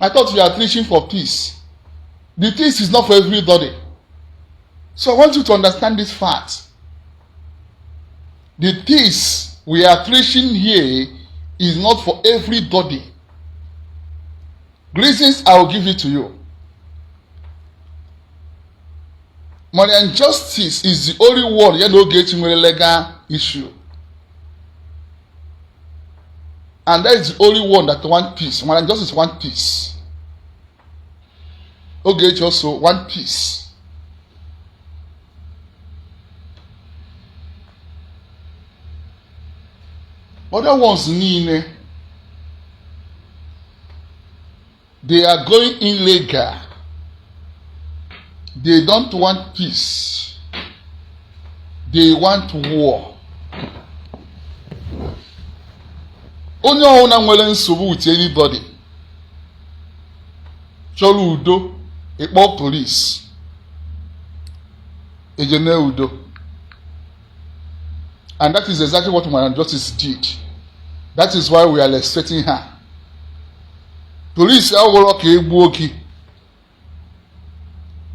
I thought you are preaching for peace. The peace is not for everybody. So I want you to understand this fact. The peace we are preaching here is not for everybody. Reasons I will give it to you. Mariam Justice is the only one ya na Ogechi nwere legal issue. And that is the only one that want peace. Mariam Justice want peace. Ogechi also want peace. Other ones niile, they are going illegal. They don't want peace. They want war. Onye ọbụla nwere nsogbu with anybody chọrọ udo, ịkpọ police eje mee udo. And that is exactly what Madam Justice did. That is why we are respecting her. Police awụrọ ka egbuo gị.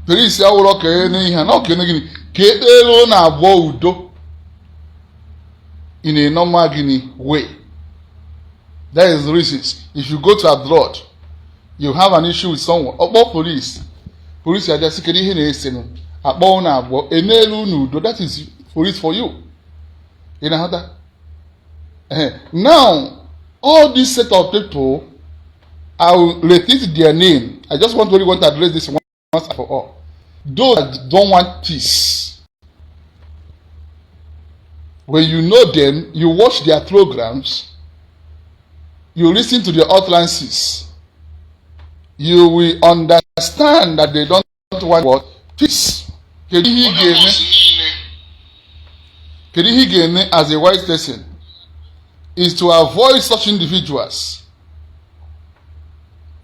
Police awụrọ ka ene ihe na ọka ene gịnị ka ekpere na abụọ udo in a normal gịnị way. That is the reasons. If you go to abroad, you have an issue with someone, ọkpọ police. Police abịa sị kedu ihe na-esenụ, akpọ unu abụọ emeelu unu udo. That is police for you. Ị na-aghọta? Now, all this set of people, I will repeat their name. I just want only want to address this once and for all. Those that don't want peace. When you know them, you watch their programs, you listen to their utterances, you will understand that they don't want what? Peace. Kedu ihe ị ga-eme? Kedu ihe ị ga-eme as a wise person is to avoid such individuals.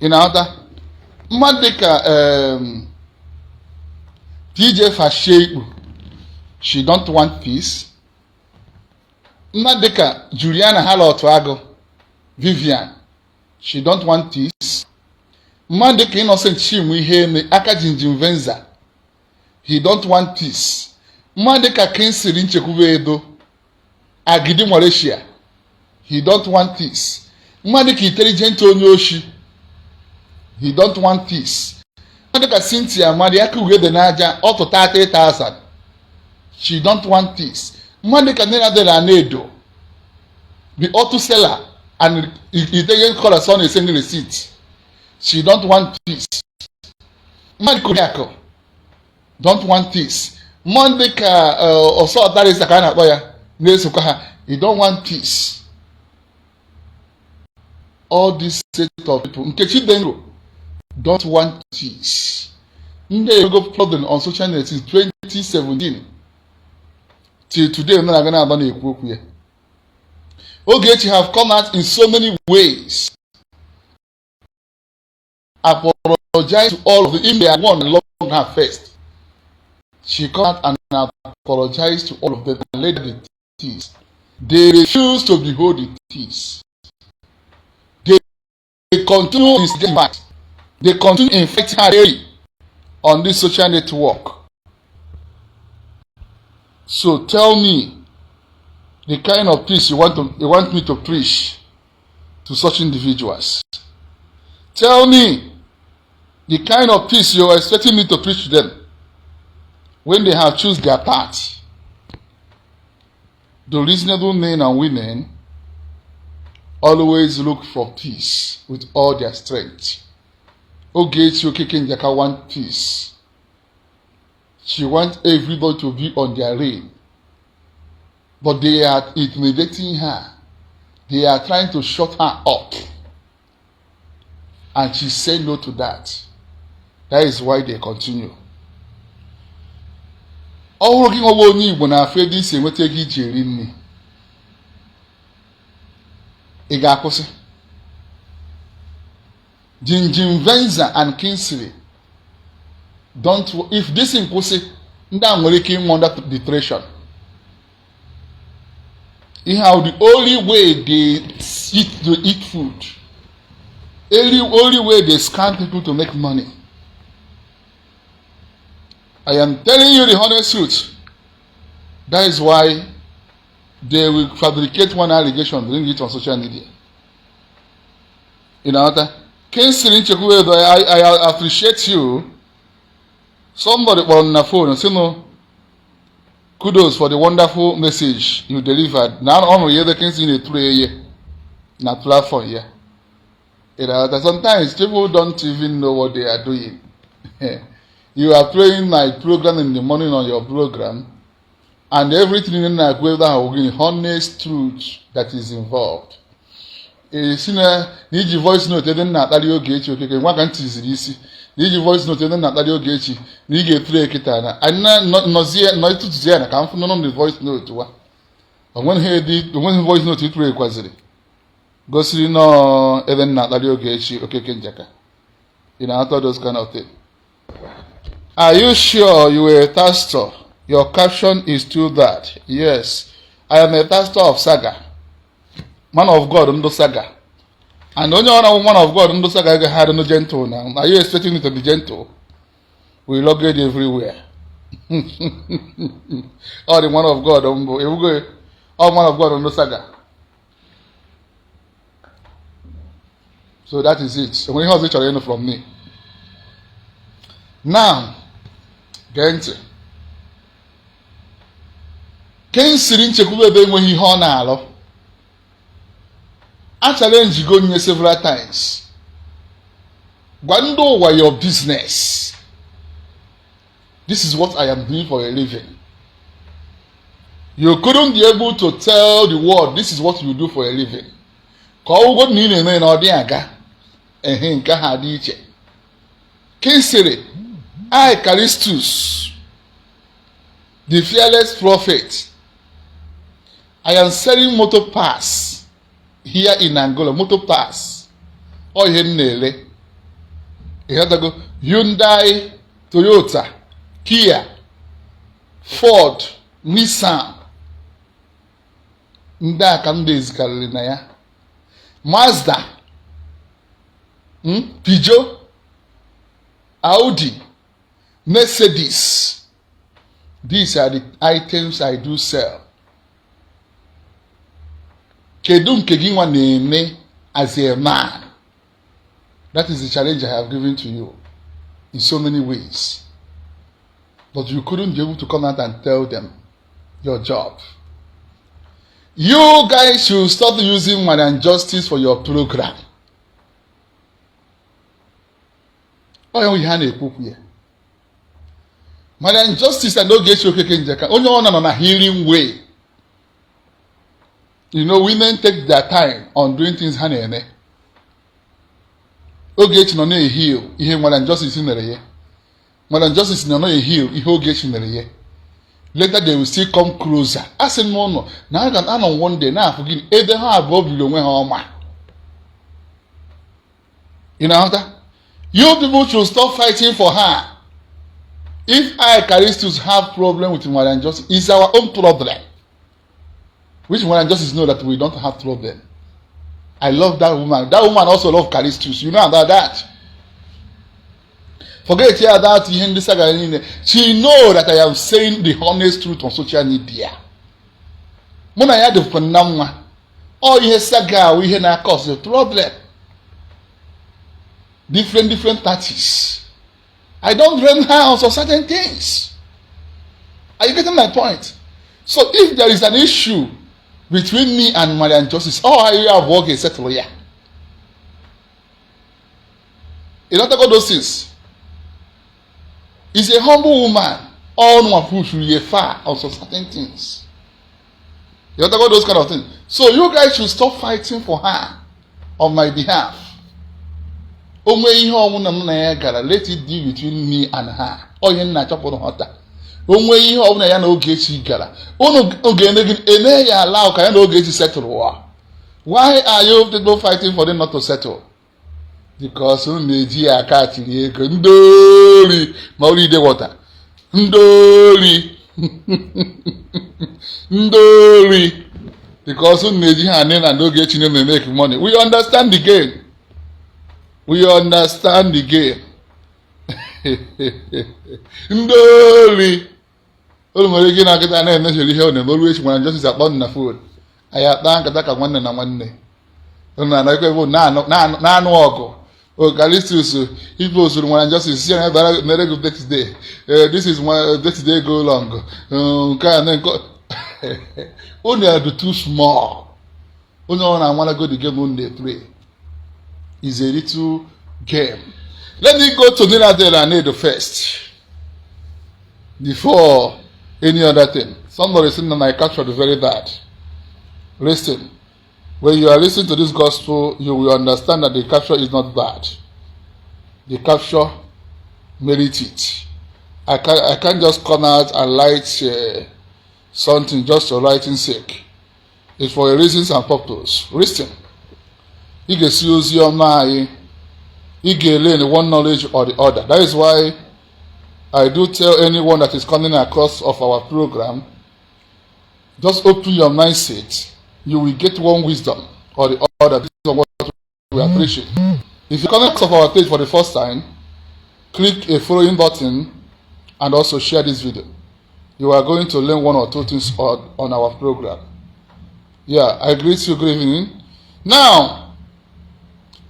Ị na-aghọta? Mmadụ dịka TJ Fasheikpu, she don't want peace. Mmadụ dịka Juliana Harlot Agụ, Vivian, she don't want peace. Mmadụ dịka Innocent Chinwe Iheme, aka Jinjin Venza, he don't want peace. Mmadụ dịka Kingsley Nchekwube Edo, Agidi Malaysia, he don't want peace. Mmadụ dịka Intelligent Onye Oshi, he don't want peace. Mmadụ dịka Cynthia Amadi, aka ughede n'aja, ọtụ 30,000, she don't want peace. Mmadụ dịka Nena Dela Anedo, the auto seller and Intelligent caller son is sending receipt, she don't want peace. Mmadụ dịka Oriakụ don't want peace. Mmadụ dịka ọsọ ọtarịsa ka a na-akpọ ya na-esokwa ha, he don't want peace. All this set of people, Nkechi Denro don't want peace. Ndị ego problem on social media since 2017 till today m na-aga na-aba na-ekwu okwu ya. Ogechi have come out in so many ways, apologize to all of the if they are one love her first. She come out and apologize to all of them and laid the peace. They refuse to behold the peace. They continue in fight. They continue in fighting her daily on this social network. So tell me the kind of peace you want me to preach to such individuals. Tell me the kind of peace you're expecting me to preach to them when they have choose their path. The reasonable men and women always look for peace with all their strength. Ogechi Okeke Njaka want peace. She wants everybody to be on their lane. But they are intimidating her. They are trying to shut her up. And she said no to that. That is why they continue. Ọ bụrụ gị nwewe onye Igbo na-afụ ego isi enweta ego iji eri nri, ị ga-akwụsị? Jinjin Venza and Kingsley don't. If this thing kwụsị, ndị a nwere ike ịnwụ under depression. Ihe ahụ the only way they eat to eat food. Only way they scam people to make money. I am telling you the honest truth. That is why they will fabricate one allegation, bring it on social media. You know what? Kingsley Nchekwube, I appreciate you. Somebody kpọrọ m na phone sị nụ kudos for the wonderful message you delivered. Na ọ nụrụ ihe ebe Kingsley na-eturu eye na platform ya. You know that sometimes people don't even know what they are doing. You are playing my program in the morning on your program, and everything in na-ekwu ebe ahụ gịnị, honest truth that is involved. Esi na iji voice note ebe m na-akparị Ogechi Okeke nwa ka ntị ziri isi na iji voice note ebe m na-akparị Ogechi na ị ga-eturu ekịta na anyị nọzie nọtụtụzie na ka m fụ nọ na voice note wa onweghị voice note ituru ekwaziri gosiri nọọ ebe m na-akparị Ogechi Okeke Njaka. You know those kind of thing. Are you sure you were a pastor? Your caption is too bad. Yes, I am a pastor of Saga. Man of God ndụ Saga. And onye ọrụ man of God ndụ Saga agaghị adị no gentle now. Are you expecting me to be gentle? We luggage everywhere. Ọ dị man of God mbụ. Ebugo ọ man of God ndụ Saga. So that is it. Onwe ihe ọzọ ị chọrọ ịnụ from me. Now, gee ntị. Kingsley Nchekwube ebe enweghị ihe ọ na-alụ. A challenge go nye several times. Gwa ndị ụwa your business. This is what I am doing for a living. You couldn't be able to tell the world this is what you do for a living. Ka ọ wụgo na ị na-eme na ọ dị aga ehe nke ha dị iche. Kingsley, I, Callistus, the fearless prophet, I am selling motor parts here in Angola. Motor parts. Ọ ihe m na-ere. Ịghọtago? Hyundai, Toyota, Kia, Ford, Nissan. Ndị a ka m dezikarịrị na ya. Mazda, Peugeot, Audi, Mercedes. These are the items I do sell. Kedu nke gị nwa na-eme as a man? That is the challenge I have given to you in so many ways. But you couldn't be able to come out and tell them your job. You guys should stop using Madam Justice for your program. Ọ ya ihe a na-ekwu okwu ya. Madam Justice and Ogechi Okeke Njaka, onye ọ nọ na healing way. You know, women take their time on doing things ha na-eme. Ogechi nọ na-eheal ihe Madam Justice mere ya. Madam Justice nọ na-eheal ihe Ogechi mere ya. Later they will still come closer. A sị m ụnụ na aga anọ one day na-afụ gịnị ebe ha abụọ biri onwe ha ọma. You know that? You people should stop fighting for her. If I, Callistus, have problem with Madam Justice, it's our own problem. Which Madam Justice know that we don't have problem. I love that woman. That woman also love Callistus. You know about that. Forget here that ihe ndị saga niile. She know that I am saying the honest truth on social media. Mụ na ya dịkwa na nwa. Ọ ihe saga ahụ ihe na-cause problem. Different parties. I don't blame her on some certain things. Are you getting my point? So if there is an issue between me and Mariam Justice, all I have work is settle ya. You don't talk those things. Is a humble woman. All one who should be far on some certain things. You don't talk those kind of things. So you guys should stop fighting for her on my behalf. O nwee ihe ọbụla m na ya gara, let it be between me and her. Ọ ihe m na-achọpụrụ nghọta. O nwee ihe ọbụla ya na Ogechi gara, unu ga-eme gịnị? Eme ya ala ka ya na Ogechi settle ụwa. Why are you people fighting for them not to settle? Because unu na-eji ya aka achịrị ego ndị ori ma ori ide wọta ndị ori ndị ori because unu na-eji ha nne na ndị Ogechi na-eme make money. We understand the game. We understand the game. Ndị ori, unu nwere ike na-akịta na-emesiri ihe ọ na-eme. Olu echi nwere justice akpọ na phone, anyị akpa nkata ka nwanne na nwanne. Unu na-anọkwa ebe unu na-anụ ọgụ. Ocalistus ife osuru nwere justice si ya na mere gị birthday. This is my birthday, go long. Nke a na nke unu dị too small. Onye ọ na-amarago the game unu na-play is a little game. Let me go to Mirabel Anedo first before any other thing. Somebody said that I captured very bad. Listen, when you are listening to this gospel, you will understand that the capture is not bad. The capture merit it. I can't just come out and write something just for writing sake. It's for a reasons and purpose. Listen. Ị ga-esi ozi ọma anyị, ị ga-learn one knowledge or the other. That is why I do tell anyone that is coming across of our program, just open your mindset. You will get one wisdom or the other. This is what we appreciate. If you come across of our page for the first time, click a following button and also share this video. You are going to learn one or two things on our program. Yeah, I greet you. Good evening. Now,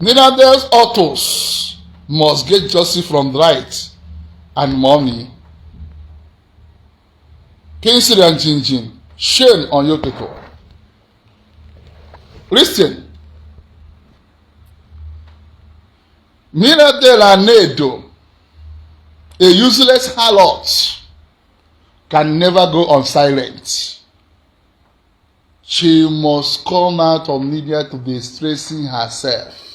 Mirabel's autos must get justice from right and mommy. Kingsley and Jinjin, shame on you people. Listen. Mirabel Anedo, a useless harlot, can never go on silent. She must come out on media to be stressing herself.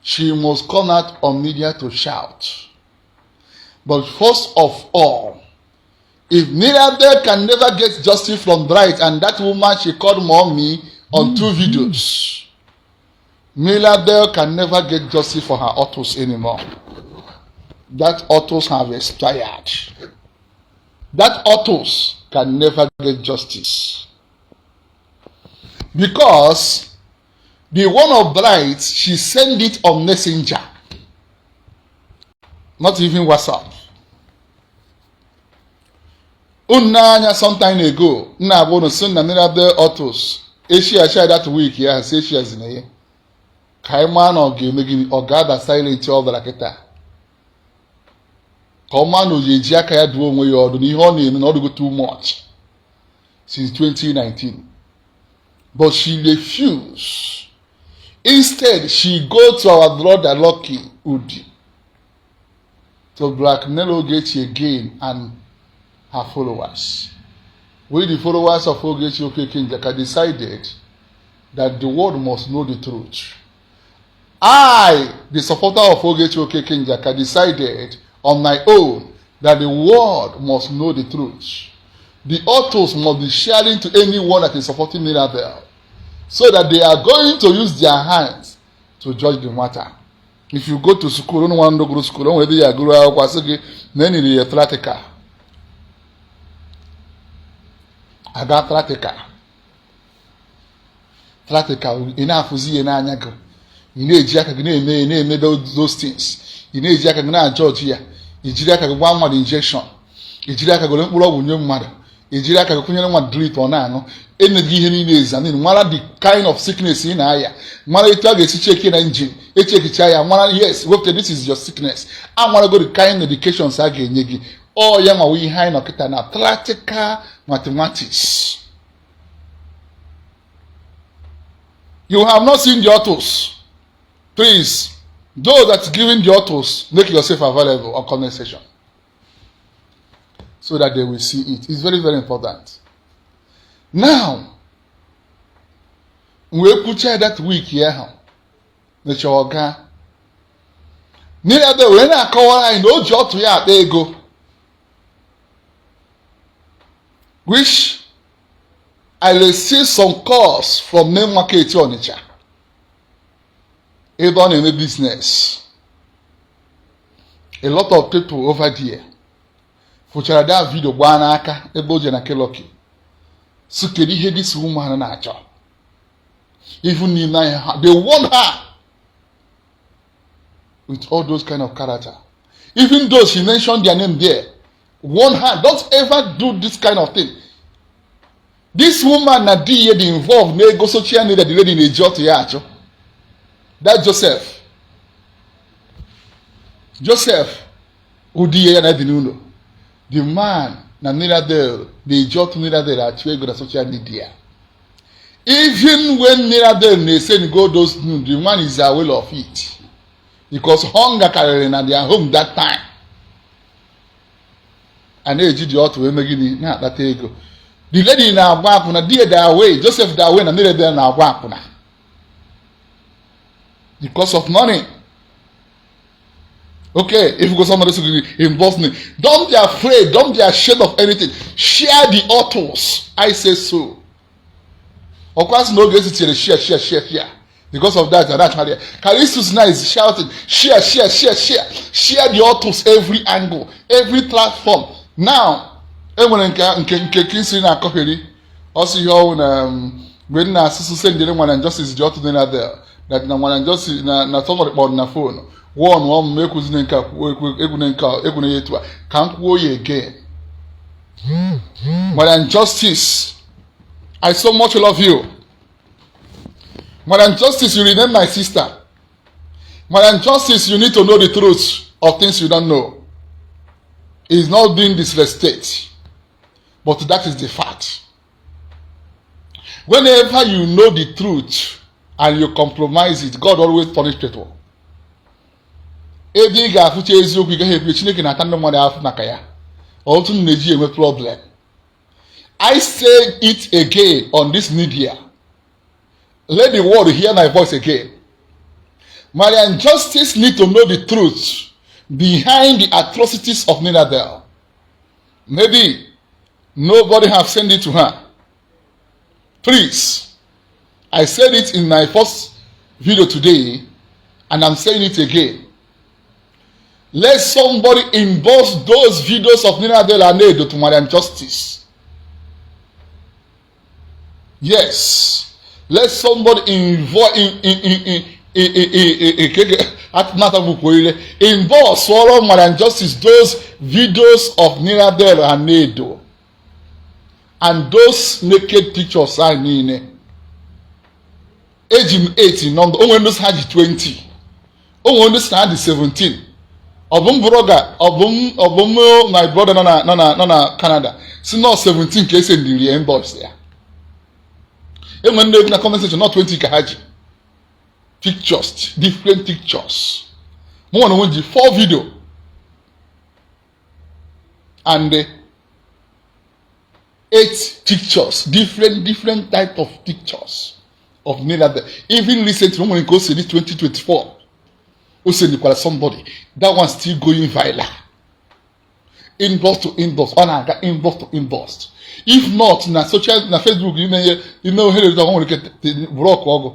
She must come out on media to shout. But first of all, if Mirabel can never get justice from Bright and that woman she called mommy on two videos, Mirabel can never get justice for her autos anymore. That autos have expired. That autos can never get justice. Because the one of Bright, she sent it on Messenger. Not even WhatsApp. Unu anya, some time ago, nna abụ unu sị na Mirabel Autos echi acha that week ya si echi azina ya ka anyị maa na ọ ga-eme gịnị, ọ ga-ada silent. Ọ dara kịta ka ọ maa na o ji eji aka ya duo onwe ya ọdụ na ihe ọ na-eme na ọ dịgo too much since 2019, but she refuse. Instead, she go to our brother Lucky Udi to blackmail Ogechi again and her followers. We, the followers of Ogechi Okeke Njaka, decided that the world must know the truth. I, the supporter of Ogechi Okeke Njaka, decided on my own that the world must know the truth. The autos must be sharing to anyone that is supporting Mirabel so that they are going to use their hands to judge the matter. If you go to school, unu nwa ndụ gụrụ school, o nwere ebe ya agụrụ akwụkwọ asị gị na enyere ya practical. Aga practical. Practical, ị na-afụzi ihe n'anya gị. Ị na-eji aka gị na-eme na-eme those things. Ị na-eji aka gị na-ajọji ya. I jiri aka gị gbaa mmadụ injection. I jiri aka gị were mkpụrụ ọgwụ nye mmadụ. I jiri aka gị kwụnyere mmadụ drip ọ na-aṅụ. Eneghị ihe niile examine, mara the kind of sickness ị na-aya, mara etu a ga-esi cheki na engine echekicha ya, mara, yes, wepụta, this is your sickness. Amarago the kind medications a ga-enye gị. Ọ ya nwawa ihe anyị nọ kịta na practical mathematics. You have not seen the autos. Please, those that giving the autos, make yourself available on comment section so that they will see it. It's very, very important. Now, wee kwuchaa that week ya ahụ mechaa ọga Mirabel wee na-akọwara anyị na o ji ọtụ ya akpa ego, which I received some calls from main market Onitsha ebe ọ na-eme business. A lot of people over there fụchara that video gbaa n'aka ebe o je na Keloki so kedu ihe this woman na-achọ. Even n'ime anya ha, they warned her. With all those kind of character, even though she mentioned their name there, warn her, don't ever do this kind of thing. This woman na di ya dị involved n'ego social media. The lady na-eji ọtụ ya achọ that Joseph, Joseph ụdị ya na-ebi n'ụlọ. The man na Mirabel na-eji ọtụ Mirabel achụ ego na social media. Even when Mirabel na-esend go those nude, the man is aware of it, because hunger karịrị na their home that time. A na-eji dị ọtụ wee mee gịnị? Na-akpata ego. The lady na-agba akwụna di ya away, Joseph away na Mirabel na-agba akwụna because of money. Okay, if you go, somebody to involve me, don't be afraid, don't be ashamed of anything. Share the autos. I say so. Ọkwa sị na oge esi tinyere share, share, share, share. Because of that, and that's Callistus now is shouting, "Share, share, share, share, share the autos," every angle, every platform. Now, enwere nke nke Kingsley na-akọgheri ọsọ ihe ọwụ na mgbe m na-asụsụ sendere nwara justice dị ọtụ dị na there that na nwara justice na somebody kpọrọ na phone wụọ nụọ m ekwuzina nke a, ekwune nke a, ekwune ya etu a ka m kwuo ya again. Madam Justice, I so much love you. Madam Justice, you remain my sister. Madam Justice, you need to know the truth of things you don't know. It's not being disrespect, but that is the fact. Whenever you know the truth and you compromise it, God always punish people. Ebe ị ga-afụcha eziokwu ị gaghị ekwe, Chineke na-ata ndị mmadụ afụ maka ya. Ọtụtụ na-eji enwe problem. I say it again on this media. Let the world hear my voice again. Mariam Justice need to know the truth behind the atrocities of Mirabel. Maybe nobody have sent it to her. Please, I said it in my first video today, and I'm saying it again. Let somebody inbox those videos of Mirabel Anedo to Mariam Justice. Yes. Let somebody involve in inbox swallow Mariam Justice those videos of Mirabel Anedo and those naked pictures anyị niile. Eji m 8 number, o nwere ndị sị ha ji 20, o nwere ndị sị na ha dị 17. Ọ bụ m brother, ọ bụ m my brother nọ na Canada si nọ 17 ka esi ndiri inbox ya. Enwere ndị na comment section nọ 20 ka ha ji pictures, different pictures. Mụ nwere onwe ji 4 video and eight pictures, different different type of pictures of Mirabel. Even recently, o nwere nke o siri 2024, o sendikwara somebody. That one still going viral, inbox to inbox. Ọ na-aga inbox to inbox. If not na social, na Facebook, ime ihe ime ohere ọ nwere ike block ọgụ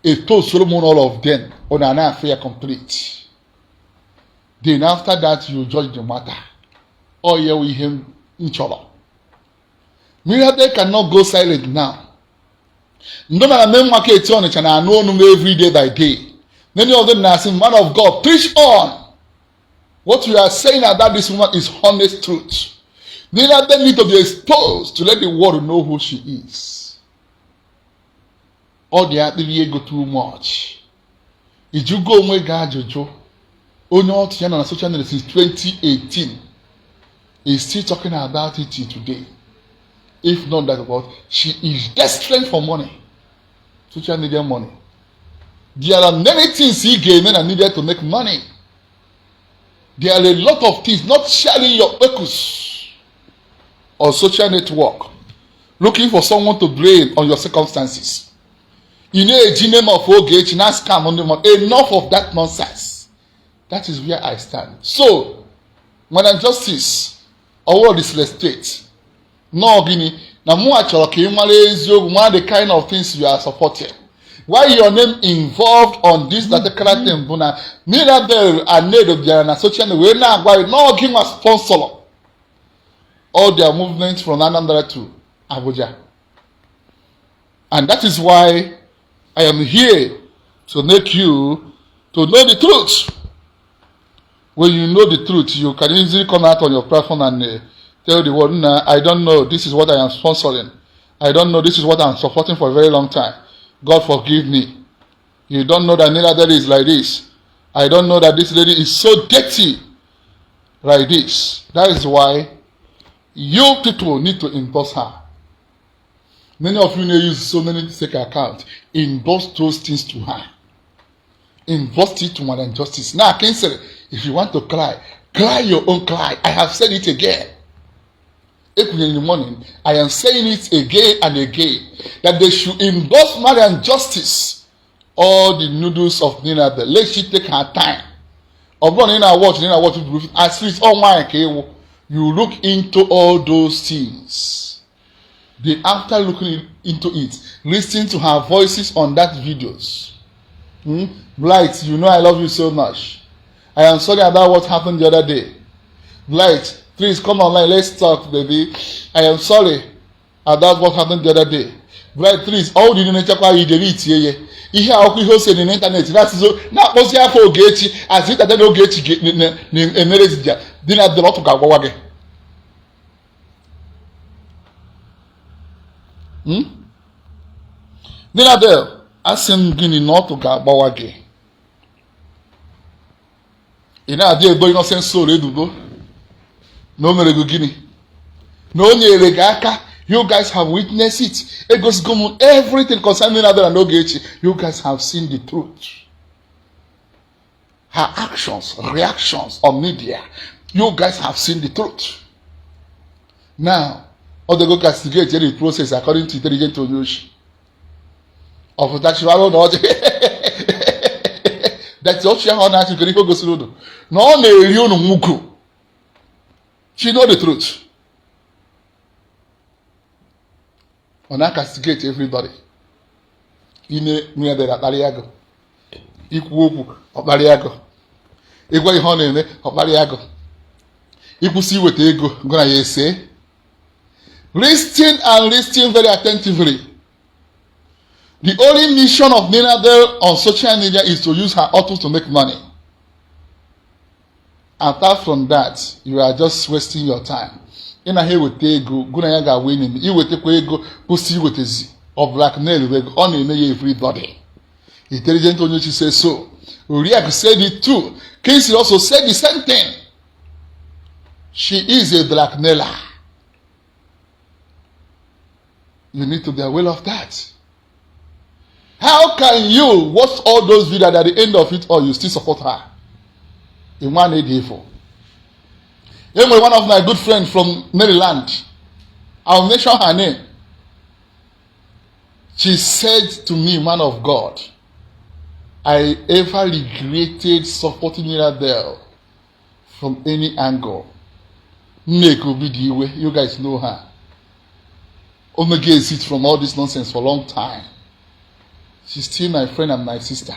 etosoro m all of them. Ọ na afụ ya complete. Then after that, you judge the matter. Ọ ya wụ ihe m chọrọ. Mirabel cannot go silent now. Ndị na main market Ọnịcha na-anụ ọnụ m every day by day. Many of them na-asị, "Man of God, preach on. What you are saying about this woman is honest truth." Mirabel need to be exposed to let the world know who she is. Ọ dị akpịrị ego too much. Ijugo onwe gị ajụjụ, onye ọtụ ya nọ na social media since 2018 is still talking about it till today, if not that what she is desperate for money, social media money. There are many things ị ga-eme na media to make money. There are a lot of things, not sharing your focus on social network, looking for someone to blame on your circumstances. Ị na-eji name of Ogechi na scam ndị mmadụ. Enough of that nonsense. That is where I stand. So, Madam Justice, ọwụrụ the state nọọ gịnị na mụnwa chọrọ ka ị mara eziokwu, mara the kind of things you are supporting. Why your name involved on this particular thing bụ na Mirabel Anedo bịara na social media wee na-agwa gị nọọ gị nwa sponsor all their movements from Anambra to Abuja, and that is why I am here to make you to know the truth. When you know the truth, you can easily come out on your platform and tell the world, "Nah, I don't know, this is what I am sponsoring. I don't know, this is what I'm supporting for a very long time. God forgive me." You don't know that Nina Deli is like this. I don't know that this lady is so dirty like this. That is why you people need to endorse her. Many of you may use so many fake accounts. Endorse those things to her. Endorse it to Madam Justice. Now, Kingsley, if you want to cry, cry your own cry. I have said it again. Ekwunyere in the morning, I am saying it again and again that they should endorse Madam Justice all the noodles of Nina Bell. Let she take her time. Ọ bụrụ na ị na-watch, ị na-watch at least ọ nwaanyị ka ịwụ, you look into all those things. They, after looking into it, listen to her voices on that videos. Blight, you know I love you so much. I am sorry about what happened the other day. Blight, please come online, let's talk, baby. I am sorry about what happened the other day. Blight, please, all the nechakwa ya idere itie ya. Ihe akwụkwọ ihe ose n'ịntanetị na-asịzo na-akpọzi afọ Ogechi asị ịtata na Ogechi na-emere zija dị na dọlọtụ ga-agwawa gị. Nina asị m gịnị na ọtụ ga-agbawa gị. Ị na-adị ebo innocent soul ebubo na o mere gị gịnị, na o nyere gị aka. You guys have witnessed it. Egosigo m everything concerning Nina Bell and Ogechi. You guys have seen the truth. Her actions, reactions on media, you guys have seen the truth. Now, ọ dịgo castigate the process according to intelligent onyeoshi. Ọfụtachiwara ụlọ ọjị that ọchị ahụ ọ na-achị nkere ihe o gosiri unu na ọ na-eri unu nwuku. She know the truth. Ọ na-castigate everybody. Ime nwunye dere akparị agụ, ikwu okwu ọkparị agụ, ịgwa ihe ọ na-eme ọkparị agụ, ịkwụsị iweta ego gụ na ya ese. Listen and listen very attentively. The only mission of Nina Bell on social media is to use her autos to make money. Apart from that, you are just wasting your time. Ị na ha eweta ego gụ na ya ga-awa enemy, iwetakwa ego kwụsị iwetezi ọ blackmail ego ọ na-eme ya everybody. Intelligent Onyechi says so. Oriakụ said it too. Kingsley also said the same thing. She is a blackmailer. You need to be aware of that. How can you watch all those videos and at the end of it all you still support her? In 184. Anyway, one of my good friends from Maryland, I'll mention her name. She said to me, man of God, I ever regretted supporting Nina Bell from any angle. Nneka Obidiwe, you guys know her. Omega exit from all this nonsense for a long time. She's still my friend and my sister.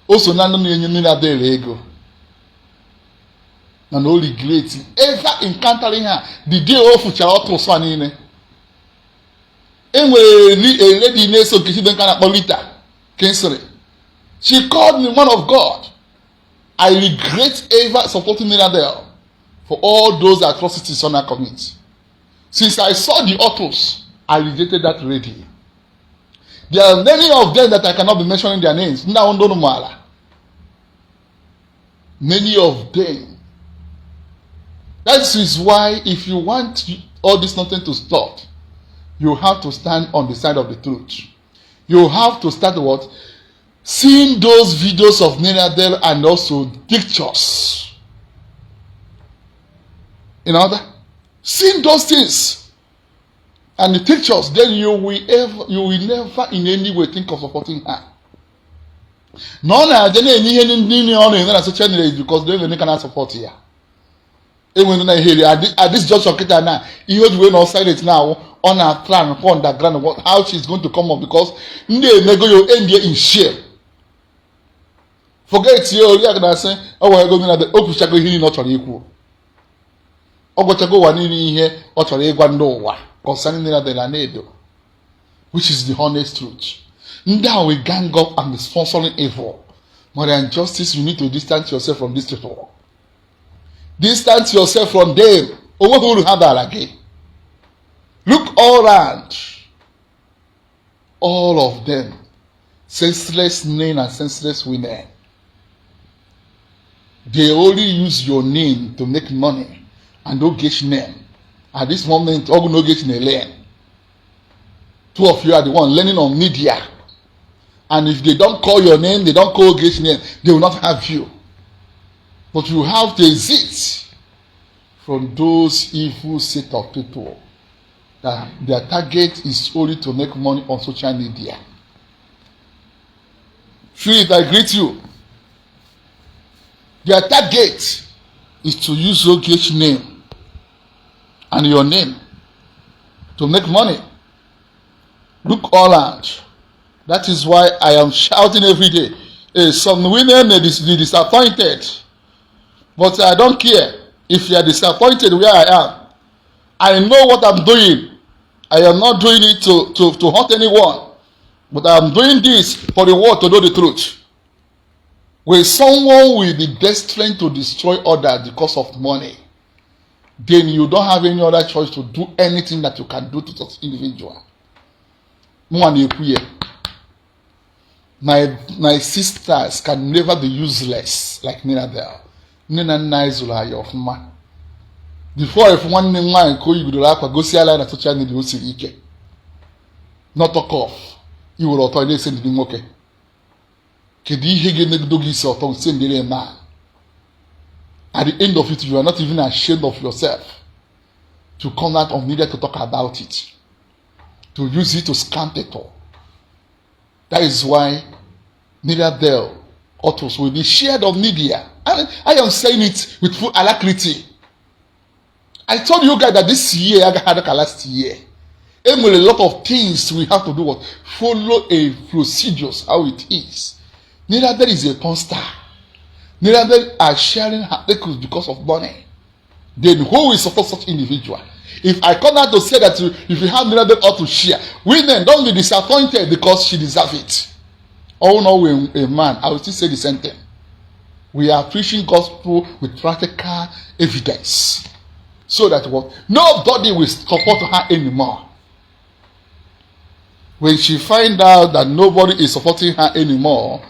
Also, na ndị na-enye Nina Bell ego. Na o regret ever encountering her the day o fuchara ọtụ ụsọ a niile. E nwere a lady na-eso Nkechi Benka na-akpọ Rita Kingsley. She called me man of God. I regret ever supporting Nina Bell for all those atrocities on her commit. Since I saw the autos, I rejected that lady. There are many of them that I cannot be mentioning their names. Now, many of them. That is why if you want all this nonsense to stop, you have to stand on the side of the truth. You have to start what? Seeing those videos of Nina Bell and also pictures. In order, seeing those things and the pictures, then you will never in any way think of supporting her. Na ọ na-aja na-enye ihe niile ọ na-eme na social media because they enwere ka na-support ya. Enwere na ihe at this junction kịta na ihe o ji wee nọ silent na ọ na plan for underground how she is going to come up because ndị emego ya end in shame. Forget ya Oriakụ na-asị ọ nwere ego na o kwuchago ihe niile ọ chọrọ ikwu. Ọ gwachago ụwa niile ihe ọ chọrọ ịgwa ndị ụwa concerning Nina Bell and Edo, which is the honest truth. Ndị a we gang up and be sponsoring evil. Mariam Justice, you need to distance yourself from these people. Distance yourself from them. Onweghị uru ha bara gị. Look all round, all of them, senseless men and senseless women. They only use your name to make money and Ogechi name. At this moment, ọgụ na Ogechi na-learn. Two of you are the one learning on media, and if they don't call your name, they don't call Ogechi name, they will not have you. But you have to exit from those evil set of people that their target is only to make money on social media. Philip, I greet you. Their target is to use Ogechi name and your name to make money. Look all out. That is why I am shouting every day. Hey, some women may be disappointed, but I don't care if you are disappointed where I am. I know what I'm doing. I am not doing it to hurt anyone, but I am doing this for the world to know the truth. When someone will be destined to destroy others because of money, then you don't have any other choice to do anything that you can do to such individual. Mụnwa na-ekwu ya. My sisters can never be useless like Mirabel. Nne na nna anyị zụrụ anyị ọfụma. Before if nwanne m nwaanyị ka o yibidoro akwa gosi ala ya na social media, o siri ike. Not talk of iwere ọtọ na-ese ndị nwoke. Kedu ihe ga-emegido gị isi ọtọ sendere man? At the end of it, you are not even ashamed of yourself to come out on media to talk about it, to use it to scam people. That is why Mirabel Autos will be shared on media. I am saying it with full alacrity. I told you guys that this year, I had last year, enwere a lot of things we have to do, what follow a procedures how it is. Mirabel is a porn star. Mirabel are sharing her articles because of money. Then who will support such individual? If I come out to say that you, if you have Mirabel ought to share, women, don't be disappointed because she deserve it. Oh no, a man, I will still say the same thing. We are preaching gospel with practical evidence. So that what? Nobody will support her anymore. When she find out that nobody is supporting her anymore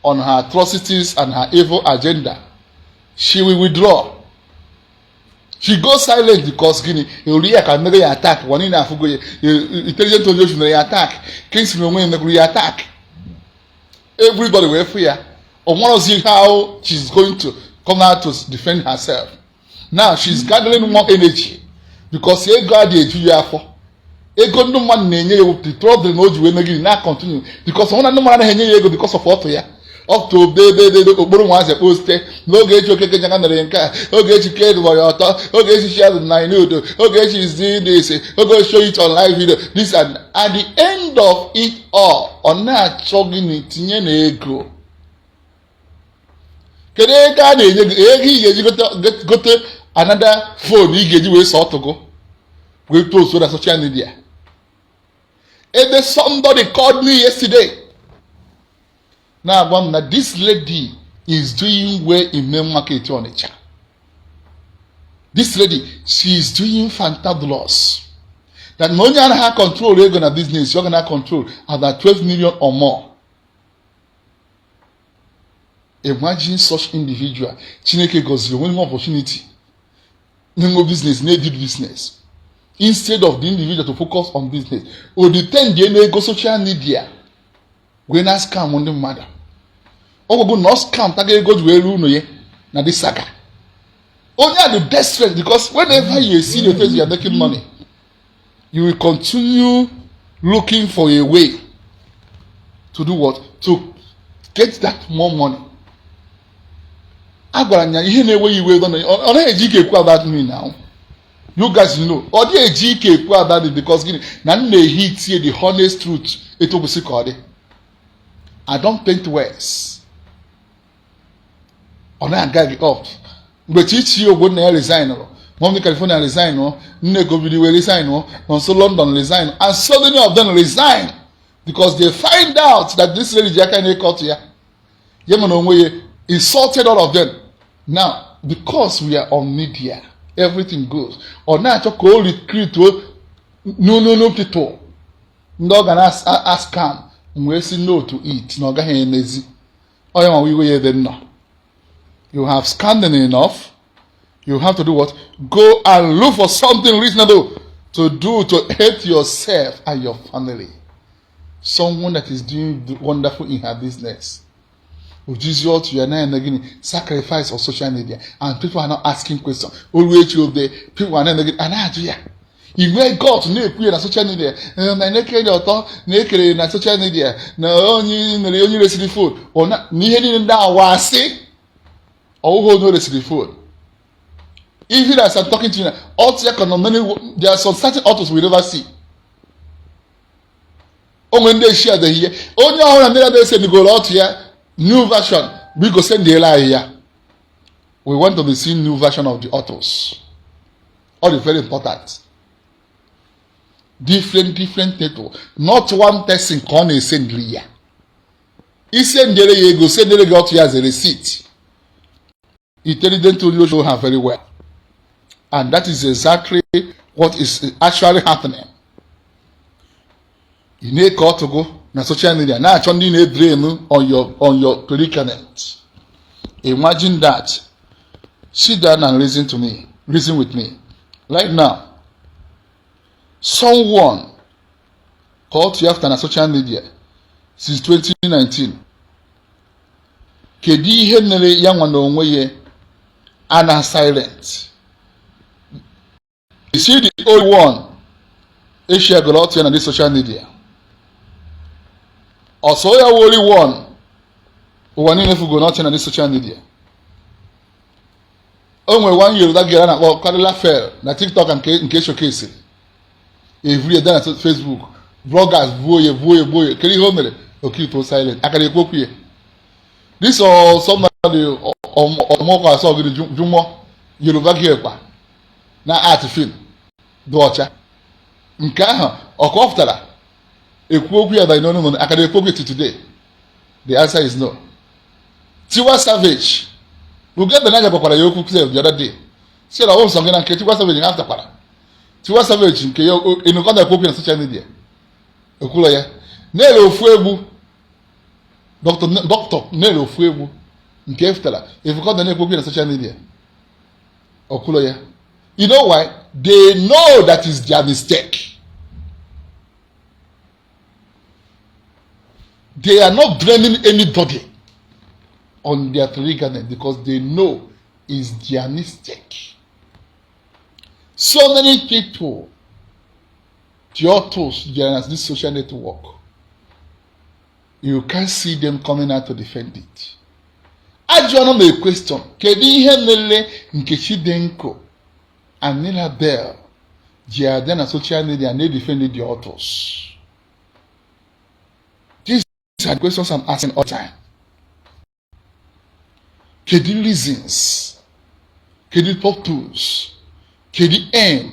on her atrocities and her evil agenda, she will withdraw. She go silent because gịnị? Ori ya ka mere ya attack. Wa niile afụgo ya. Intelligent onye mere ya attack. Kingston onwe ya mekwuru ya attack. Everybody wee fụ ya. O nwerozi how she's going to come out to defend herself. Now she's gathering more energy because ego adịghị eju ya afọ. Ego ndị mmadụ na-enye ya, the problem o ji wee megide na continue because ọ na ndị mmadụ anaghị enye ya ego because of ọtụ ya up to dedede okporo nwaazị kposte n'oge echi. Okeke nyaga mere nke a, oge echi ke dụbara ya ọtọ, oge echi she has nine udo, oge echi is doing this, oge show it on live video, this. And at the end of it all, ọ na-achọ gịnị? Tinye na ego. Kedu ego a na-enye gị? Ego ị ga-eji gote another phone ị ga-eji wee sọ ọtụgụ wee post na social media. Ebe somebody called me yesterday na-agwa m na this lady is doing well in main market Onitsha. This lady, she is doing fantabulous, that na onye anaghị control ego na business, ọ ga na control about 12 million or more. Imagine such individual Chineke gọziri onwe opportunity n'inwe business, na-ebi business. Instead of the individual to focus on business, o depend na ego social media wee na scam ndị mmadụ. Ọgwụgwụ na ọ scam taga ego ji wee ruo ụlọ ya na this saga. Onye a dị desperate because whenever you see the face you are making money, you will continue looking for a way to do what? To get that more money. A gwara ya ihe na-ewe iwe, ọ naghị eji ike ekwu about me now. You guys know ọ dịghị eji ike ekwu about me because gịnị? Na m na-ehi tie the honest truth etu kwesị ka ọ dị. I don't paint words. Ọ na-aga gị up mgbe Chichi Ogbonna ya resign rụ, Mommy California resign, nne Gobidiwe resign, Nonso London resign, and so many of them resign because they find out that this lady ji aka na-ekọtụ ya. Ya mere onwe ya insulted all of them. Now, because we are on media, everything goes. Ọ na-achọ ka o recruit new people ndị ọ ga na scam wee si no to it na ọ gaghị emezi. Onye nwa iwe ya ebe m nọ. You have scammed enough. You have to do what? Go and look for something reasonable to do to help yourself and your family. Someone that is doing wonderful in her business, ojizi otu ya na-eme gịnị? Sacrifice of social media, and people are not asking questions. Olu echi obe people are na-eme gịnị? A na-ajụ ya inwe God na-ekwu ya na social media na na-ekere ọtọ na-ekere na social media na onye mere onye resiri phone na ihe niile ndị awa asị ọwụghị onye resiri phone. Even as I'm talking to you now, ọtụ ya ka nọ many. There are some certain autos we never see. Onwe ndị eshi adịghị ihe onye ọhụrụ ndị na-ese nigoro ọtụ ya new version. Biko sendiela anyị ya. We want to be seeing new version of the autos. All is very important. Different different people, not one person ka ọ na-esendiri ya. Isendere ya ego, sendere gị ọtụ ya as a receipt. Intelligent to show her very well, and that is exactly what is actually happening. Ị na-eke ọtụgụ na social media na-achọ ndị na-edrain on your predicament. Imagine that. Sit down and listen to me, reason with me right now. Someone called you after na social media since 2019. Kedu ihe mere ya nwa na onwe ya ana silent? You see, the old one Asia goro ọtụ ya na this social media, ọsọ ya wụ only one ụwa niile fugo n'ọtụ ya na this social media. O nwere one Yoruba girl a na-akpọ Karila Fel na TikTok nke showcase every day na Facebook. Bloggers buo ya, buo ya, buo ya. Kedu ihe o mere? Okito silent akara ekwu okwu ya. This or somebody ọmụkọ asọ gịrị jụmọ Yoruba girl kwa na art film dị ọcha nke ahụ ọ kọpụtara ekwu okwu ya banye n'ọnụ akara ekwu okwu. To today, the answer is no. Tiwa Savage, Ugebe Naija gwakwara ya okwu sef the other day, si na ọ sọ gị na nke Tiwa Savage aftakwara Tiwa Savage nke ya ịnụkọ na-ekwu okwu na social media ekwula ya na-ere ofu egwu. Dr na-ere ofu egwu nke efutara efukọ na na-ekwu okwu na social media okwulo ya. You know why? They know that is their mistake. They are not blaming anybody on their predicament because they know it's their mistake. So many people, the autos, they are this social network, you can't see them coming out to defend it. Ajụọna m a question: kedu ihe mere Nkechi Denko and Nina Bell ji abịa na social media na-edefend the authors? These are the questions I'm asking all the time. Kedu reasons? Kedu purpose? Kedu aim?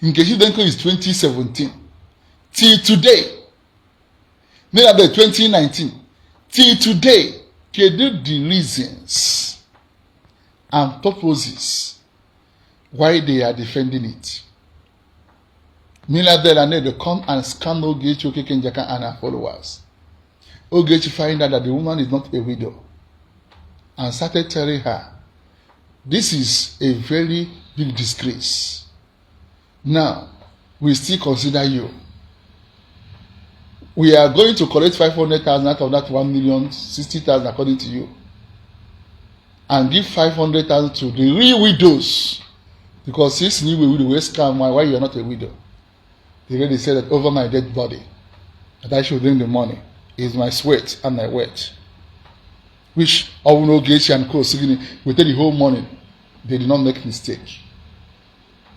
Nkechi Denko is 2017 till today. Nina Bell, 2019 till today. Kedu the reasons and purposes why they are defending it? Nina Bell and they come and scam Ogechi Okeke Njaka and her followers. Ogechi find out that the woman is not a widow and started telling her, this is a very big disgrace. Now, we still consider you. We are going to collect 500,000 out of that 1,060,000 according to you and give 500,000 to the real widows, because since you widow will scam why you are not a widow. The lady said that over my dead body that I should bring the money, is my sweat and my wet. Which Ogechi and Co we take the whole money. They did not make mistake.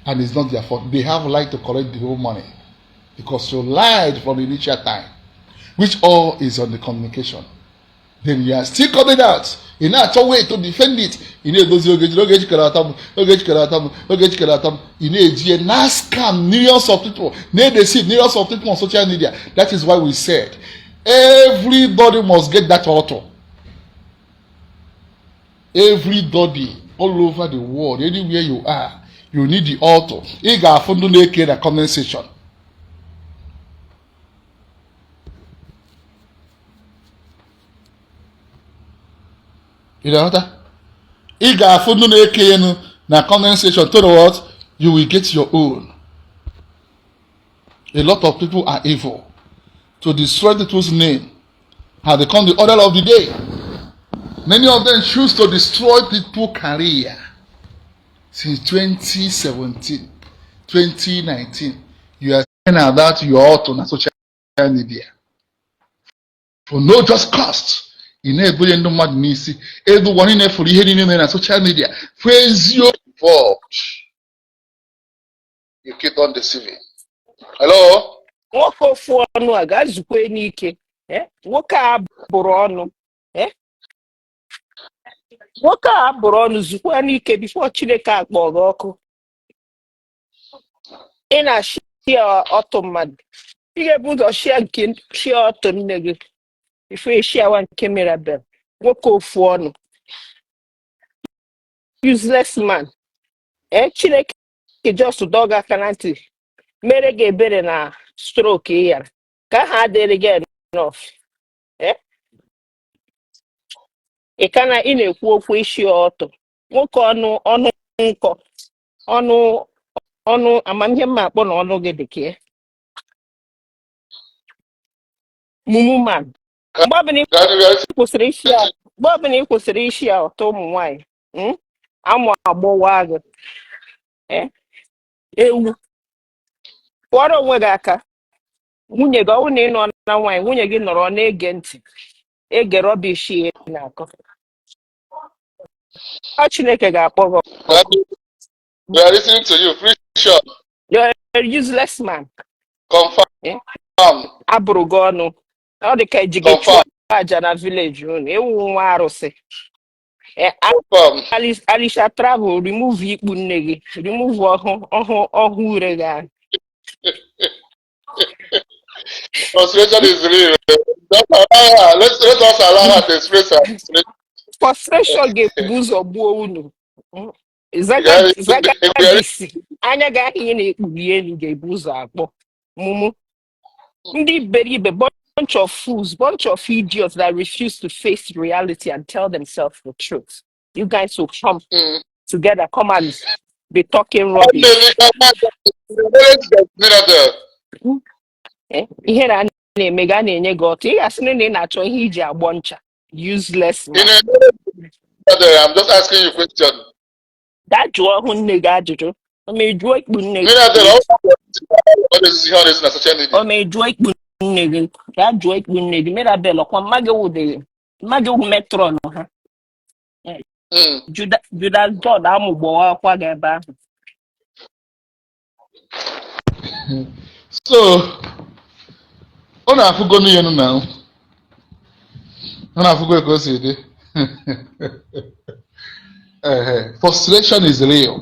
And it's not their fault. They have right to collect the whole money because you lied from the initial time, which all is on the communication. Then you are still coming out ị na-achọ way to defend it. Ị na-edozi Ogechi, Ogechi kere atọ m, Ogechi kere atọ m, Ogechi kere atọ m. Ị na-eji ya na scam millions of people, na-deceive millions of people on social media. That is why we said everybody must get that auto. Everybody all over the world, anywhere you are, you need the ọtụ. Ị ga-afụ ndị na-eke na comment section. Ị na-aghọta? Ị ga-afụ ndị na-eke enu na comment section. To what? You will get your own. A lot of people are evil. To destroy people's name has become the order of the day. Many of them choose to destroy people career. Since 2017, 2019, you are saying about your ọtụ na social media. For no just cost. Ị na-ebunye ndị mmadụ n'isi elu ụwa niile fụrụ ihe niile mere na social media fụ eziokwu involved. You keep on deceiving. Hello? Nwoke ofu ọnụ a ga-azukwe n'ike. Eh? Nwoke a bụrụ ọnụ. Eh? Nwoke a bụrụ ọnụ zukwa n'ike before Chineke akpọ gị ọkụ. Ị na-ashare ọtụ mmadụ. Ị ga-ebu ụzọ share nke share ọtụ nne gị before ị sharewa nke Mirabel. Nwoke ofu ọnụ. Useless man. Ee, Chineke just dọọ gị aka na ntị mere gị ebere na stroke ị yara ka aha adịrị gị enough. Ee, ị ka na ị na-ekwu okwu isi ọtụ. Nwoke ọnụ ọnụ nkọ ọnụ ọnụ amamihe mma akpọ na ọnụ gị dị ka ya. Mumu man. Mgbe ọbụla ị kwụsịrị isi ya, mgbe ọbụla ị kwụsịrị isi ya ọtụ ụmụ nwaanyị, amụ agbọwa gị. Eh, ewu pụọrọ onwe gị aka. Nwunye gị, ọ bụrụ na ị nọ na nwaanyị, nwunye gị nọrọ na-ege ntị ege rubbish ị na-akọ. Ọ Chineke ga-akpọ gị ọkụ. We are listening to you. Preach on. You're a useless man. Confirm. Eh? Abụrụ gị ọnụ. Ọ dị ka eji gị chụọ aja na village unu. Ewu nwa arụsị. Eh, Confirm. Alisha Travel, remove ikpu nne gị, remove ọhụ ọhụ ọhụ ure gị ahụ. Frustration is real. Just allow her. Let us allow her to express her frustration. Frustration ga-ebu ụzọ gbuo unu. Zaga zaga disi anya gị ahụ ị na-ekpughi elu ga-ebu ụzọ akpọ mumu. Ndị iberibe, bunch of fools, bunch of idiots that refuse to face reality and tell themselves the truth. You guys will come together, come and be talking rubbish. Eh, ihe na na-eme gị a na-enye gị ọtụ ị ga-asị na ị na-achọ ihe iji agbọ ncha. Useless man. I'm just asking you question. Gaa jụọ ọhụ nne gị ajụjụ. O mee jụọ ikpu nne gị. O mee jụọ ikpu nne gị. Gaa jụọ ikpu nne gị. Mirabel ọkwa mma gị wụdịghị mma gị wụ matron ha. Judas God amụgbọwa akwa gị ebe ahụ. So ọ na-afụgo n'ihe nụ na ọ na-afụgo ka o si dị. Ehe, frustration is real.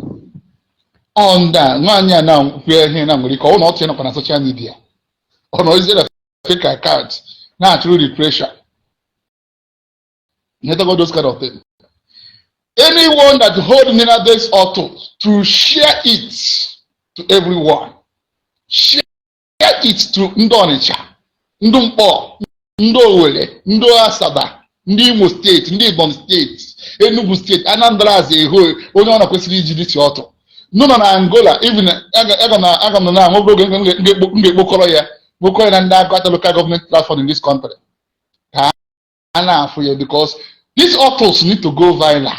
Ọ ndị a nwaanyị a na-ekwu ihe na nwere ike ọ na ọ nọkwa na social media, ọ nọzie na fake account na-achụrụ the pressure. Nyetago those kind of thing. Anyone that hold Mirabel's ọtụ to share it to everyone, share it to ndị Ọnịcha, ndị Mkpọ, ndị Owerri, ndị Asaba, ndị Imo State, ndị Ebonyi State, Enugu State, Anambra as a whole, onye ọ na-kwesịrị iji dịtị ọtụ nọ na Angola, even aga m na nwa oge m ga-ekpokọrọ ya kpokọrọ ya na ndị Agụata local government platform in this country ka a na-afụ ya, because these ọtụs need to go viral.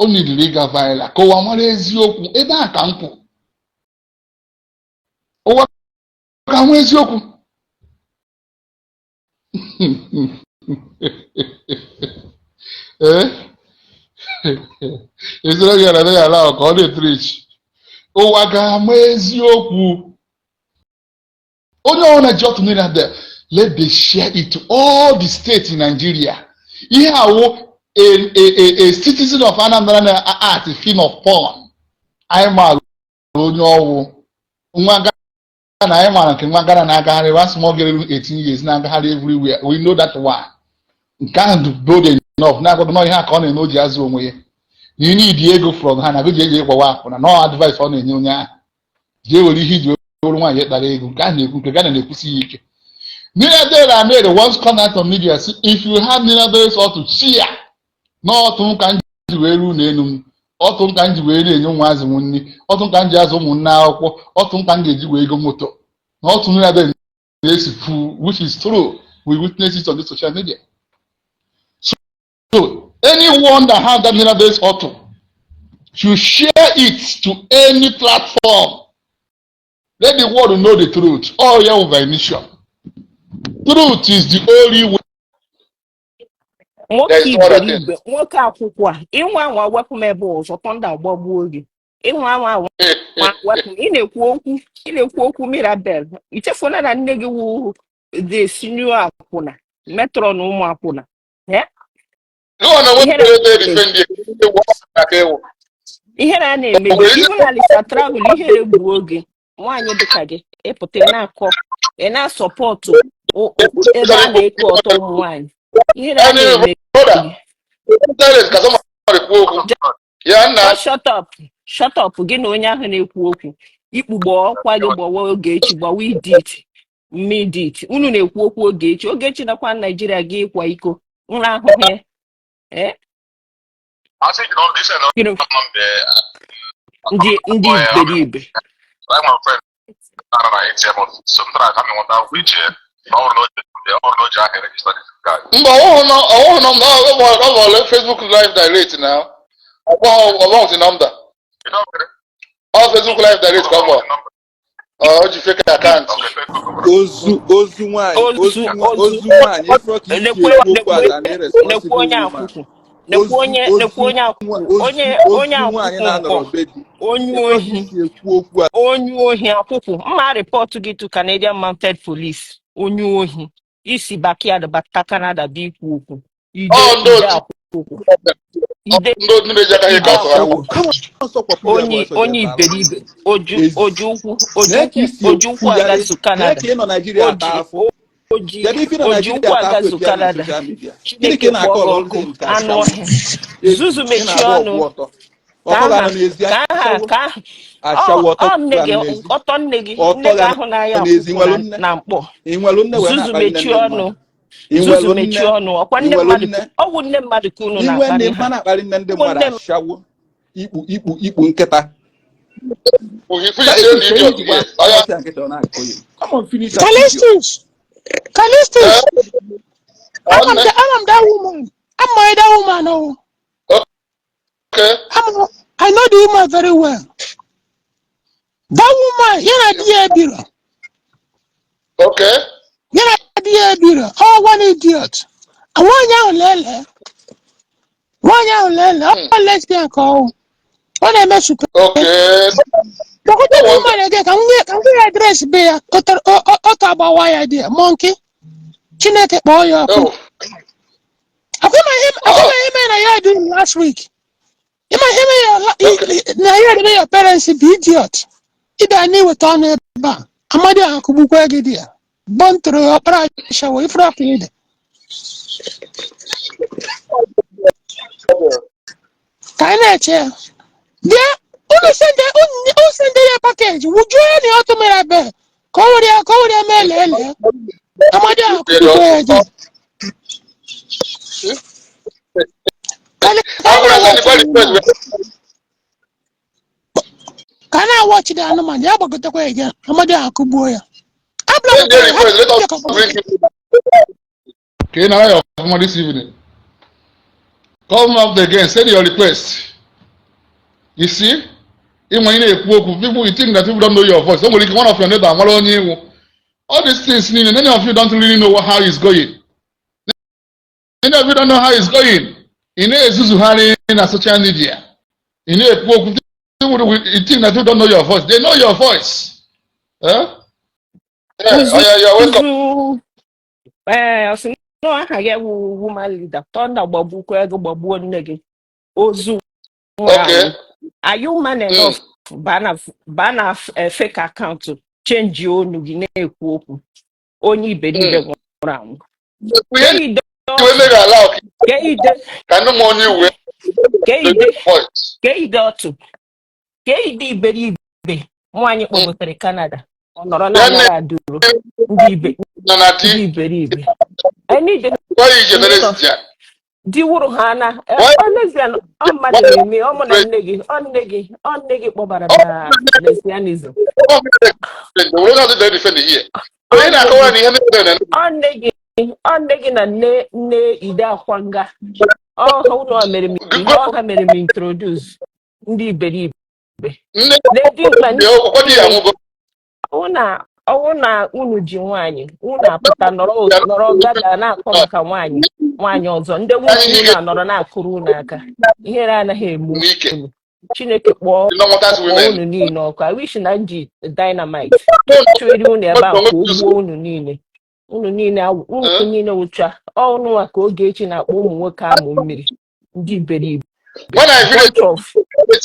O nidiri ịga viral ka ụwa mara eziokwu. Ebe a ka m kwụ, ụwa ka nwee eziokwu. Ee, ezere gị ala ya ala ka ọ na-epreach, ụwa ga-ama eziokwu. Onye ọbụla ji ọtụ niile there, let they share it to all the states in Nigeria. Ihe awụ a citizen of Anambra na art film of porn. Anyị maara onye ọwụ nwa Ghana, anyị maara nke nwa Ghana na-agagharị, one small girl 18 years na-agagharị everywhere. We know that one. Nke ahụ dị bold. enough na-agwa gị ihe a ka ọ na-eme o ji azụ onwe ya na ị need ego from ha na gị ji eji ịgwawa akwụna na advice ọ na-enye onye ahụ jee were ihe iji were nwaanyị kpara ego nke ahụ na-ekwu nke Ghana na-ekwusi ya ike. Mirabel Ahmed once come out on media say if you have Mirabel's auto share n'ọtụ m ka m ji wee ruo n'elu m, ọtụ m ka m ji wee na-enye ụmụazị m nri, ọtụ m ka m ji azụ ụmụnne akwụkwọ, ọtụ m ka m ga-eji wee ego moto na ọtụ Mirabel na-esi fu, which is true. We witness it on the social media. So anyone that has that Mirabel's auto should share it to any platform. Let the world know the truth. All yeah, with mission. Truth is the only way. Nwoke There is no other thing. iberibe, nwoke akwụkwọ a, ịnwa anwa wepụ m ebe ọzọ, thunder gbagbuo gị. Ịnwa anwa anwa wepụ m. Ị na-ekwu okwu, ị na-ekwu okwu Mirabel, ichefuola na nne gị wụ the senior akwụna, matron ụmụ akwụna. Eh? No, no, Ihere wait, defend the ihere a na-eme gị. Even Alisa Travel, ihere gbuo gị. Nwaanyị dịka gị ịpụta, ị na-akọ, ị na-asọpọtụ ebe a na-eke ọtọ ụmụ nwaanyị, ihere a na-eme gị. Ka somebody kwuo okwu. Ya nna. Just shut up, shut up. Gị na onye ahụ na-ekwu okwu ikpugbo ọkwa gị gbawa Ogechi, gbawa idit mmidit. Unu na-ekwu okwu Ogechi. Ogechi nakwa Naijiria gị ịkwa iko nra ahụhụ ya. Eh? Gịnị? Ndị iberibe. Like my friend nọ na ATM office, so m tara aka m nweta akwụkwọ iche na ọ bụrụ na o ji aha register this card. Mba, ọwụhụ nọ ọ bụ Facebook Live Direct na ọgbọghọ nọmba. You know, Ọ Facebook Live Direct ka ọ bụ ọ ji fake account. Okay, Facebook. Ozu, ozu nwanyị. Ozu. Ozu. Ozu. Ozu nwanyị, ifro ka isi nekwe ekwu okwu nekwe as an nekwe irresponsible onye woman. akwụkwụ, nekwe onye Ozu. nekwe onye akwụkwụ, onye ozu onye nwanyị akwụkwụ na-anọrọ mkpọ be di onye ifro ka ohi isi ekwu okwu a. Onye ohi akwụkwụ, mma report gị to Canadian Mounted Police. Onye ohi isi backyard bata Canada bụ ikwu okwu ide Ọ ndị ide otu akwụkwụ ide ndị otu na-eji aka ha ide eke ọtọ ha. Ashawo. Akwụkwụ. Come on, sọkwapụ ya bụ Onye ọsọ jee onye bara iberibe, oju ezi oju ụkwụ oju nee ka ụkwụ isi oju ụkwụ ekwugharị agazu nee Canada ka ị nọ Naijiria ata oji afụ oji kedu ife ị nọ oji Naijiria ụkwụ ata afụ agazu epịa na Canada. Social media, gịnị ka Chineke ị na-akọ kpọọ gị ọlụ ọkụ ndị nke anụ ashawo ọhịa ezi zuzu ị mechie na-agba ọnụ ọgwụ ọtọ ka ọtọ aha ga-anọ n'ezi ka aha ashawo ka aha ọ ashawo ọtọ ọ nne ga-anọ gị n'ezi ọtọ nne gị ọtọ nne gị ga ahụ n'anya n'ezi akwụkwụ nwelu na nne na mkpọ ị nwelu nne wee zuzu na-akparị nne mechie ndị ọnụ mmadụ ị zuzu nwelu nne mechie ọnụ ọkwa ị nne nwelu mmadụ nne ọwụ nne mmadụ ka unu inwe nne na-akparị ha mma na-akparị nne ndị ụmụ mmadụ nne ashawo ikpu ikpu ikpu nkịta. Ifu ise na Callistus, ka ihe idiot jikwa here. Oya. ọsịa nkịta ọ na-akọ ya. Come on, finish that idiot. Callistus, Callistus, I'm Nwanne. the, I'm that woman. I'm my that woman. Oh, Okay. I know the woman very well. That woman, yana di ya biro. Yana di ya biro. Oh, one idiot. Nwaanyị ahụ lele. Nwaanyị ahụ lele. Ọ lesbian ka ọ. Ọ na-eme supe. Kpọkọta No the wonder. woman again. Ka m nye address be ya. Ọtọ agbawa ya di ya. Monkey. Chineke kpọọ ya ọkụ. Oh. Akwụma ihe Oh. ihe mere na ya dị last week. Ịma ihe mere ya na ya debe your parents bụ idiot. Ịbịa na iweta ọnụ ebe a. Amadi ahụ kụgbukwa gị di ya. Bọntụrụ ya ọkpara ashawo ifuru ọkụ ide. Ka anyị na-eche ya. Bịa unu sende ya package wujuo ya na ọtụ mere ebe ka o were ya mee lee. Amadi ahụ kụgbukwa ya di. Ka anyị ka anyị Agwara sị na-awọchị dịkwa the request. woman. Ka a na-awọchị the anụmanụ ya gbagotekwa ya again. Amadi ahụ kụgbuo ya. Send the Abla request. Let us bring him. Ka ị nara ya ọfụma this evening. Come up again. Send your request. You see? Ịnwe ị na-ekwu okwu, people, you think that people don't know your voice. O nwere ike one of your neighbor amara onye iwu. All these things niile, many of you don't really know how it's going. Many of you don't know how it's going. Ị na-ezuzugharị na social media. Ị na-ekwu okwu, people you think that people don't know your voice. They know your voice. Eh? Yeah, Uzu oh yeah, you're welcome. uzu ee ọ sị na aha gị wụ woman leader, thunder gbagbukwa ego gbagbuo nne gị ozu nwụrụ anwụ. Are you man enough baa na fake account, change onu gị na-ekwu okwu onye iberibe nwụrụ anwụ Ihe ide ji wee mee gị ala ka Ke ide Ka ndị m onye iwe ke ide voice. Ke ide otu ke ide iberibe nwaanyị kpọgotere Canada, ọ nọrọ Ya na-anara adụrụ ndị ibe nọ na di ndị iberibe. I need the why you need generate of ya? Di wụrụ ha na Why lesbian. Ọ mmadụ na-eme ọ mụ na nne gị, ọ nne gị, ọ nne gị kpọbara m na lesbianism. Ọ Onye nne na-akọwa gị na ihe mere na ọ nne gị, ọ nne gị na nne nne ide akwa nga ọha ụlọ mere m ihe ọha mere m introduce ndị iberibe nne na-edi mkpa ọkwa di ya niile. nwụgo. Ọwụ na unu ji nwaanyị, unu apụta nọrọ nọrọ gada na-akọ maka nwaanyị nwaanyị ọzọ. Ndị nwunye unu anọrọ na-akụrụ unu aka. Ihere anaghị eme n'ike unu. Chineke kpọọ nọ nwetazi kpọọ women unu niile ọkụ. I wish na m ji dynamite chụrụ unu ebe a ka o gbuo unu niile, unu niile unu niile wụcha ọnụ a ka Ogechi na-akpọ ụmụ nwoke amụ mmiri, ndị iberibe. When I village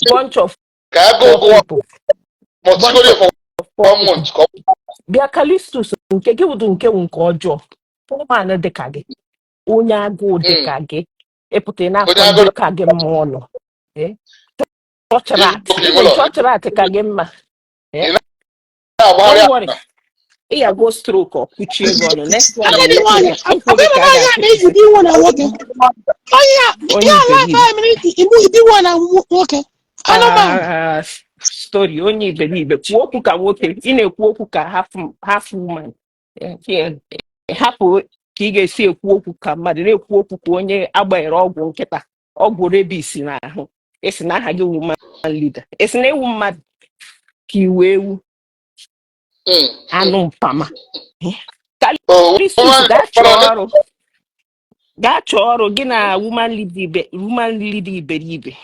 Bunch of ka agụụ poor gụọ people, ma bunch tigoro of for poor one people. month ka ọ Bịa, Kalistus, nke gị wụdụ nke wụ nke ọjọọ. Ụmụanụ dịka gị, onye agụụ dịka gị, ịpụta ị na-akọ Onye ndị agụụ ka gị mma ọnụ. Church rat. Oke Even ụlọ church rat ka gị mma. Ị na-agbagharị. Don't worry, ị ya go stroke ọ kwuchie gị ọnụ. Next one Agadi ụkwụ nwaanyị gị ụkwụ gị abịa ka a na ya na-eji ga-akụchisi. di nwa na nwoke onye a Onye ya ala iberibe. aka mere ibu ibi nwa na nwoke anụmanụ. Ah, story onye iberibe. Kwuo okwu ka nwoke. Ị na-ekwu okwu ka half half woman. Hapụ ka ị ga-esi ekwu okwu ka mmadụ na-ekwu okwu ka onye agbanyere ọgwụ nkịta, ọgwụ rabies n'ahụ. Esi na aha gị woman leader, esi na ewu mmadụ ka iwe ewu anụ mpama. Oh, Kalistus, woman gaa chọọ ọrụ, gaa chọọ ọrụ gị na woman leader ibe, woman leader iberibe.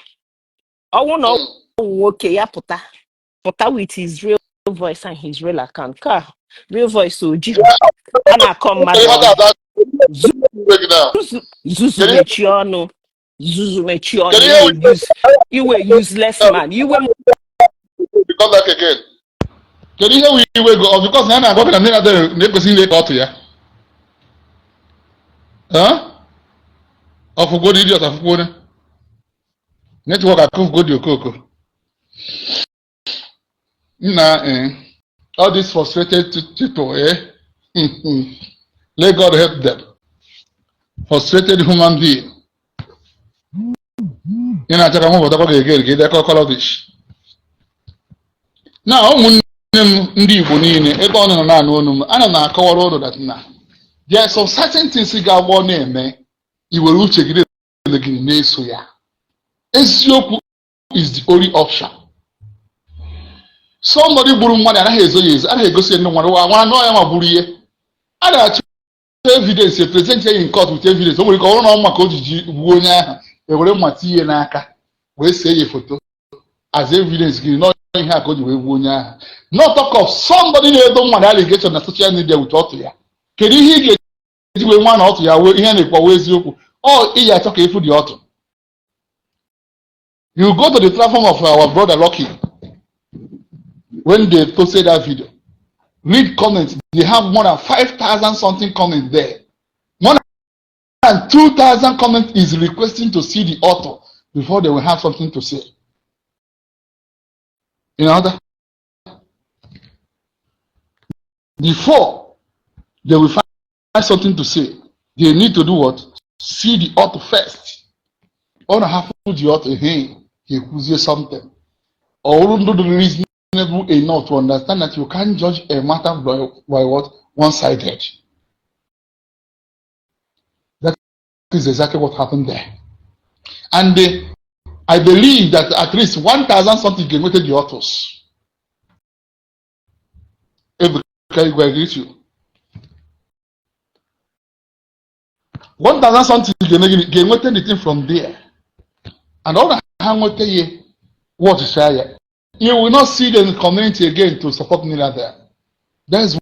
Ọnwụ na ọwụ nwoke ya pụta pụta with his real voice and his real account ka real voice oji a na-akọ mmadụ ọnụ. Zuzu, zuzu, mechie ọnụ. Zuzu, mechie ọnụ. Kedu ihe Iwe use iwe useless man iwe m. Come back again. Kedu ihe wụ iwe go? Ọ because na ya na-agwa gị na mmiri adịghị na-ekwesịghị ile ka ọtụ ya. Huh? Ọfụgodi idiot, afụkwone network akụfugodi okoko nna. All these frustrated people, eh, let God help them. Frustrated human being. Ị na-achọ ka m pụtakwa gị again ka ị dekọ rubbish na ụmụnne m ndị Igbo niile ebe ọ nọ na-anụ olu m. Ana m akọwara ụnụ that na there are some certain things ga-agba ọ na-eme, i were uche gị na-eme gịnị na-eso ya. Eziokwu is the only option. Somebody gburu mmadụ anaghị ezo ya ezo, anaghị egosi ya ndị mmadụ nwa anụ ya ma gburu ihe. A na-achọ evidence, present ya in court with evidence. O nwere ike ọ bụrụ na ọ mma ka o ji ji gbuo onye ahụ, ewere mma tinye n'aka wee see ya foto as evidence gịnị nọ ihe a ka o ji wee gbuo onye ahụ. Not talk of somebody na-edo mmadụ allegation na social media with ọtụ ya. Kedu ihe ị ga-eji wee nwa na ọtụ ya wee ihe na-ekwu wee eziokwu? Ọ ị ga-achọ ka efu dị ọtụ. You go to the platform of our brother Lucky when they posted that video, read comments. They have more than 5,000 something comments there. More than 2,000 comments is requesting to see the author before they will have something to say. You know that? Before they will find something to say, they need to do what? See the author first. Ọ na-ahapụ the author, hey, he ekwuzie something. Or ndị dị reasonable enough to understand that you can't judge a matter by what? One-sided. That is exactly what happened there. And I believe that at least 1,000 something ga-enweta the authors. Ebuka Igwe, I greet you. 1,000 something ga-eme gịnị? Ga-enweta the thing from there. And all na ha nweta ya, watch ya. You will not see the community again to support Nila there. That's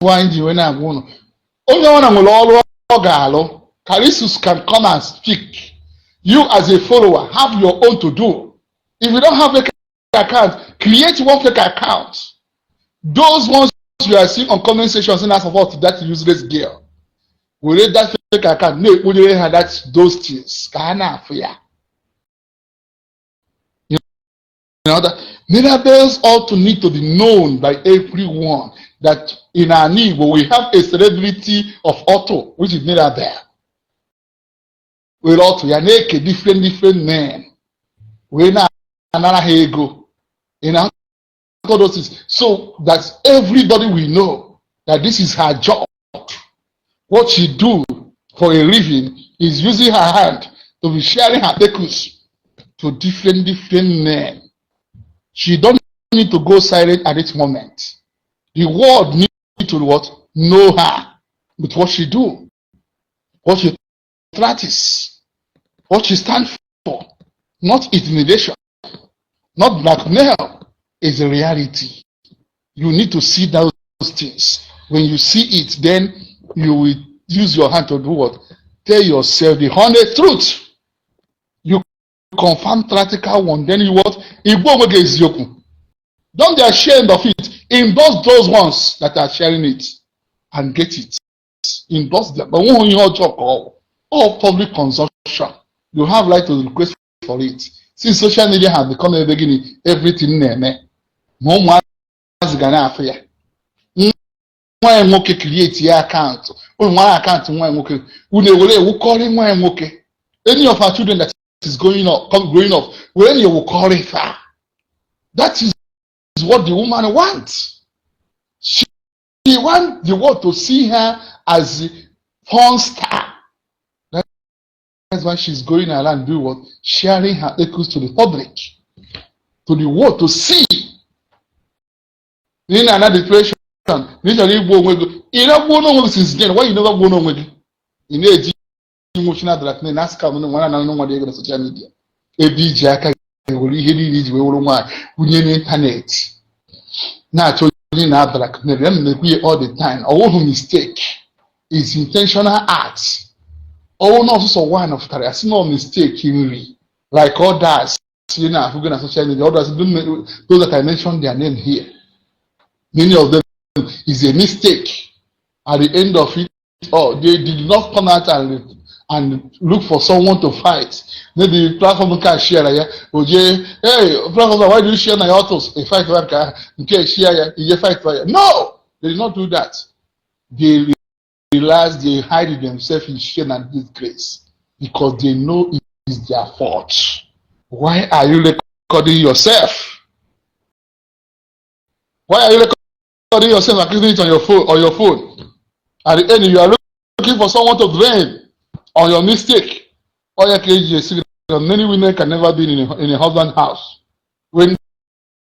why ji wee na-agwa ụnụ. Onye ọbụla nwere ọrụ ọ ga-alụ. Carisus can come and speak. You as a follower have your own to do. If you don't have a account, create one fake account. Those ones you are seeing on comment sections and support that useless girl. Were that fake account na-ekponyere ha that those things ka ha na-afụ ya. You know that Mirabel's ought to need to be known by everyone that in our Igbo we have a celebrity of ọtụ, which is Mirabel. Were ọtụ ya na-eke different different men wee na-anara ha ego in our those things, so that everybody will know that this is her job. What she do for a living is using her hand to be sharing her pekus to different different men. She don't need to go silent at this moment. The world need to what? Know her with what she do, what she practice, what she stand for. Not intimidation, not blackmail, is a reality. You need to see those things. When you see it, then you will use your hand to do what? Tell yourself the honest truth. You confirm practical one, then you what? Igbo onwe gị eziokwu. Don't be ashamed of it. Endorse those ones that are sharing it and get it. Endorse them. But onweghị ihe ọjọọ ka ọ bụ. All public consumption. You have right to request for it. Since social media has become ebe gịnị everything na-eme, ma ụmụazị ga na-afụ ya. Nwa ya nwoke create ya account. Unu nwa account nwa ya nwoke. Unu ewere ewukọrị nwa ya nwoke. Any of our children that is going up, come growing up, were na ewukọrị fa. That is what the woman wants. She wants the world to see her as a porn star. That's why she's going around doing what? Sharing her echoes to the public, to the world to see. Ị na-ana depression, na ị chọrọ igbu onwe gị, ị na-egbuo n'onwe gị since then. Why you never gbuo n'onwe gị? Ị na-eji emotional blackmail na scam nwa na nwa dị ego na social media. Ebe iji aka gị were ihe niile iji wee wụrụ nwaanyị wunye n'internet na-achọ onye na blackmail ya. M na-ekwu ya all the time, ọ wụghị mistake, is intentional act. Ọwụ na ọsụsọ one pụtara ya sị na mistake nri like others ị na-afụgo na social media, others, those that I mentioned their name here, many of them is a mistake. At the end of it all, they did not come out and look for someone to fight. Maybe platform nke a share ya, oje, "Hey, platform, why do you share my autos?" A fight nke ahụ, nke share ya, ije fight ya. No, they did not do that. They realize they hide themselves in shame and disgrace because they know it is their fault. Why are you recording yourself? Why are you recording yourself and keeping it on your phone? On your phone, at the end, you are looking for someone to blame on your mistake. Oya KG, many women can never be in a husband house when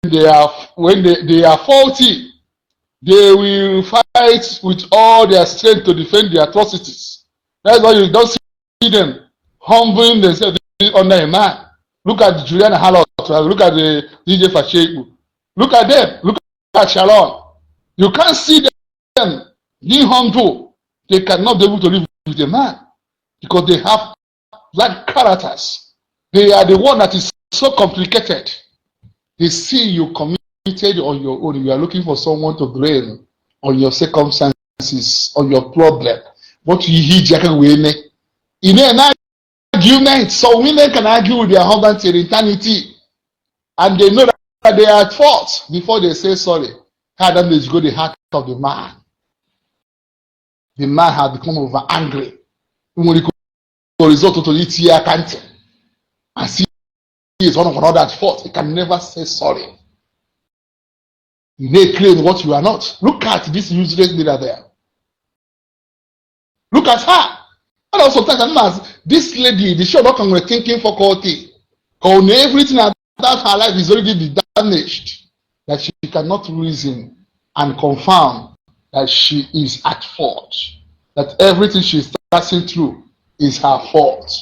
they are faulty. They will fight with all their strength to defend their atrocities. That's why you don't see them humbling themselves under a man. Look at Juliana Hallot. Look at the DJ Fasheku. Look at them. Look at Sharon. You can't see them being humble. They cannot be able to live with a man because they have black characters. They are the one that is so complicated. They see you committed on your own. You are looking for someone to blame on your circumstances, on your problem. What you hear, wee mee. In an argument, some women can argue with their husband till eternity, and they know that they are at fault before they say sorry. How damage go the heart of the man. The man has become over angry. Nwere ike result to itinye aka ntị and see is one of another at fault. He can never say sorry. You may claim what you are not. Look at this useless leader there. Look at her. And also sometimes I'm ask, this lady, the show not with thinking faculty. Because everything about her life is already damaged. That she cannot reason and confirm that she is at fault. That everything she's passing through is her fault.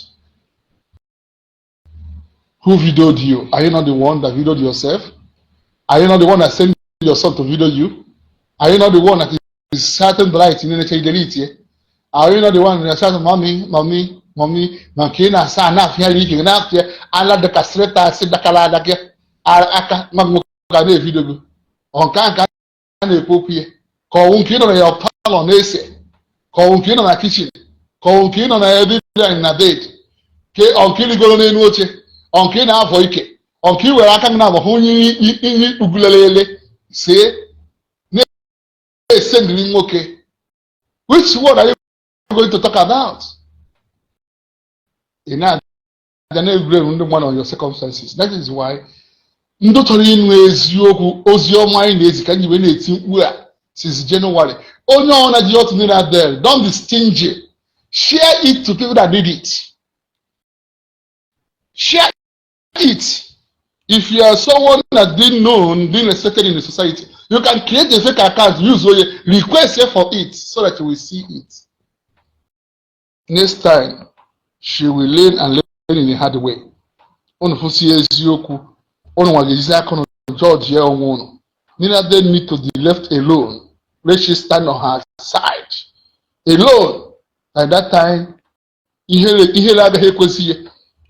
Who videoed you? Are you not the one that videoed yourself? Are you not the one that sent your son to video you? Are you not the one that is certain bright in the delete? Are you not the one that says, "Mommy, mommy, mommy," ma nke ị na-asa na-afịa ike na-afịa ala dịka sịrịta asị dakara adaka aka nwa nwoke a na-evidio gị ọ nke a nke a na-ekwu okwu ya ka ọwụ nke ị nọ na ya parlour na-ese ka Ka ọ bụ nke ị nọ na kitchen, ka ọ bụ nke ị nọ na ebe ị na bed, ke ọ nke ị rigoro n'elu oche, ọ nke ị na-avọ ike, ọ nke ị were aka gị na-abọ hụ onye ihe ikpugulele see na-esendiri nwoke. Which word are you going to talk about? Ị na-abịa na-egwuregwu ndị mmadụ on your circumstances. That is why ndị chọrọ ịnụ eziokwu, ozi ọma anyị na-ezi, ka anyị wee na-eti mkpu a since January. Onye ọbụla ji otu naira there, don't be stingy. Share it to people that need it. Share it. If you are someone that didn't known, being respected in the society, you can create a fake account, use oye request for it so that you will see it. Next time, she will learn, and learn in a hard way. Unu fụsi eziokwu, unu nwa ga-ejizi aka unu judge ya onwe unu. Neither they need to be left alone. Let she stand on her side alone. At that time, ihere, ihere agaghị ekwesị ya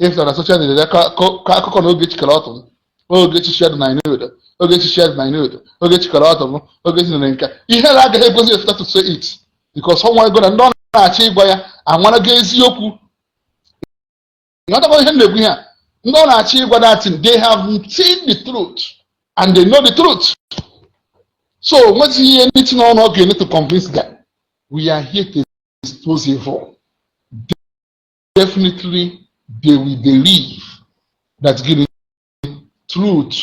ịfụta na social media ka akụkọ na Ogechi kere ọtụ m, Ogechi shared my nude, Ogechi shared my nude, Ogechi kere ọtụ m, Ogechi nere nke. Ihere agaghị ekwesị ịfụta to say it, because ọ nwere na ndị ọ na-achọ ịgwa ya amarago eziokwu. Nghọtakwa ihe m na-ekwu? Ihe a ndị ọ na-achọ ịgwa that thing, they have seen the truth and they know the truth, so nwezighị ihe ndị tinye ọnụ ọ ga-eme to convince them. We are here to expose evil. Definitely they will believe that gịnị? Truth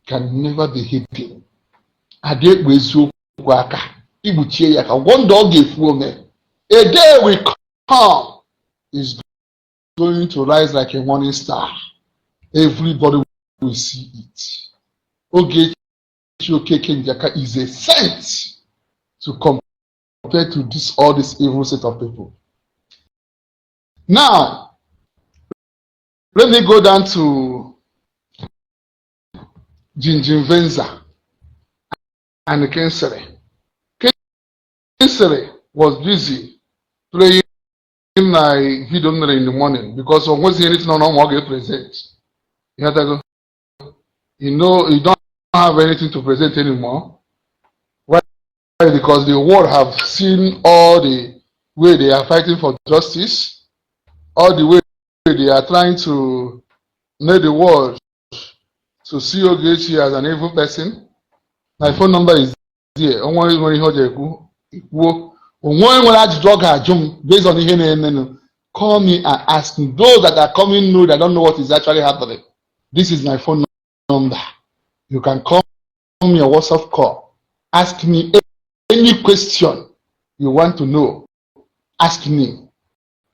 can never be hidden. Adị ekpu eziokwu aka ikpuchie ya ka one day ọ ga-efu ome. A day will come, is going to rise like a morning star. Everybody will see it. Ogechi Okeke Njaka is a saint to compare to this all this evil set of people. Now, let me go down to Jinjin Venza and Kinsere. Kinsere was busy playing my video in the morning because o nweghị anything on ọ ga-present. You know, you don't have anything to present anymore. Why? Because the world have seen all the way they are fighting for justice, all the way they are trying to make the world to see Ogechi as an evil person. My phone number is there. Onwe nwere ihe ọ ga-ekwu, kwuo. Onwe nwere ajụjụ ọ ga-ajụ m based on ihe na-emenụ. Call me and ask me. Those that are coming know that don't know what is actually happening. This is my phone number. You can call me a WhatsApp call. Ask me any question you want to know. Ask me.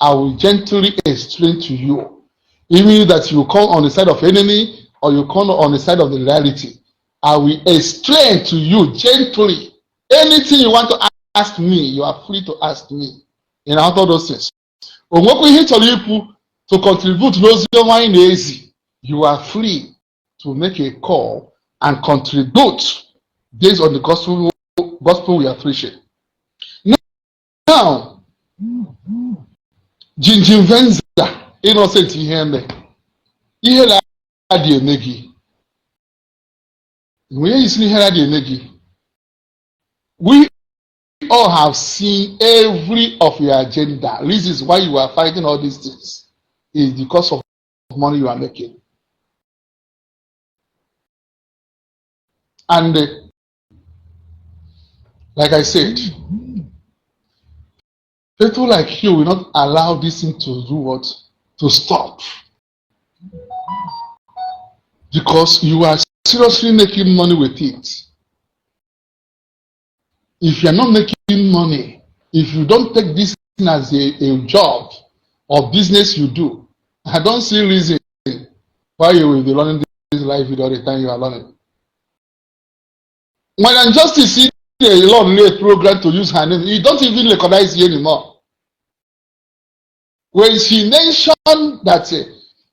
I will gently explain to you. Even that you come on the side of enemy or you come on the side of the reality, I will explain to you gently. Anything you want to ask me, you are free to ask me. In out of those things. O nwekwa ihe ị chọrọ ikwu to contribute n'ozi ọma anyị na-ezi, you are free to make a call and contribute based on the gospel we are preaching. Now, Jinjin Venza, Innocent ihe eme, ihe na-adị eme gị. Nwere isi ihe na-adị eme gị. We all have seen every of your agenda. Reasons why you are fighting all these things is because of money you are making. And like I said, people like you will not allow this thing to do what? To stop. Because you are seriously making money with it. If you are not making money, if you don't take this thing as a job or business you do, I don't see reason why you will be running this live video all the time you are running. When Injustice see a run a program to use her name, you don't even recognize you anymore. When she mentioned that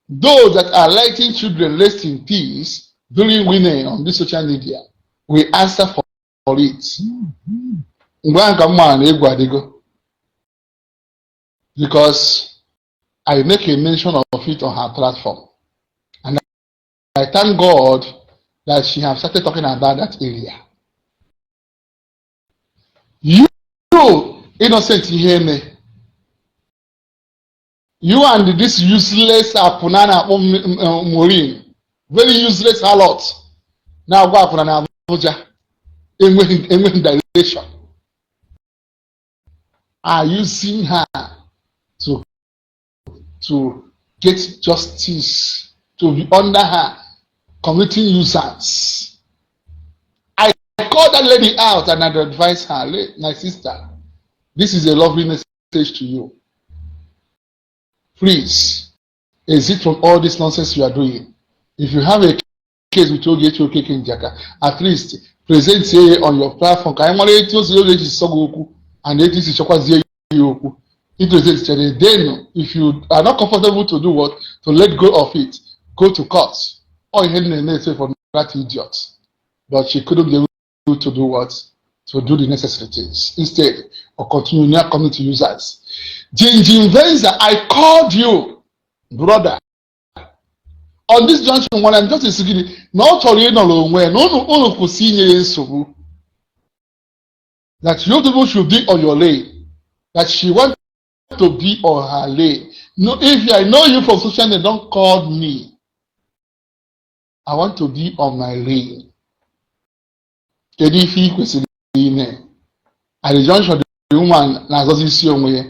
those that are letting children rest in peace during women on this social media, we answer for it. Mgbe ahụ ka m mara na egwu adịgo. Because I make a mention of it on her platform. And I thank God that she have started talking about that area. You, Innocent Iheme, you and this useless akwụna na-akpọ Maureen, very useless harlot na-agwa akwụna na Abuja, enweghị direction, are using her to get justice, to be under her, committing nuisance. I called that lady out and I advised her, "My sister, this is a lovely message to you. Please, exit from all this nonsense you are doing. If you have a case with Ogechi Okeke Njaka, at least present it on your platform. Ka anyị mara etu o si Ogechi sọ gị okwu and etu isi chọkwazie ya okwu. I present chere. Then, if you are not comfortable to do what? To let go of it, go to court." Ọ ihe m na-ese for that idiot. But she couldn't be able to do what? To do the necessary things. Instead, or continue now coming to users. Jinjin Venza, I called you, brother. On this junction, when I'm just gịnị na ọ chọrọ ịnọrọ onwe ya na unu kwụsị inye ya nsogbu. That you people should be on your lane. That she want to be on her lane. No, if I know you from social media, don't call me. I want to be on my lane. Kedu ife ị kwesịrị ime? At the junction, the woman na-azọzi isi onwe ya.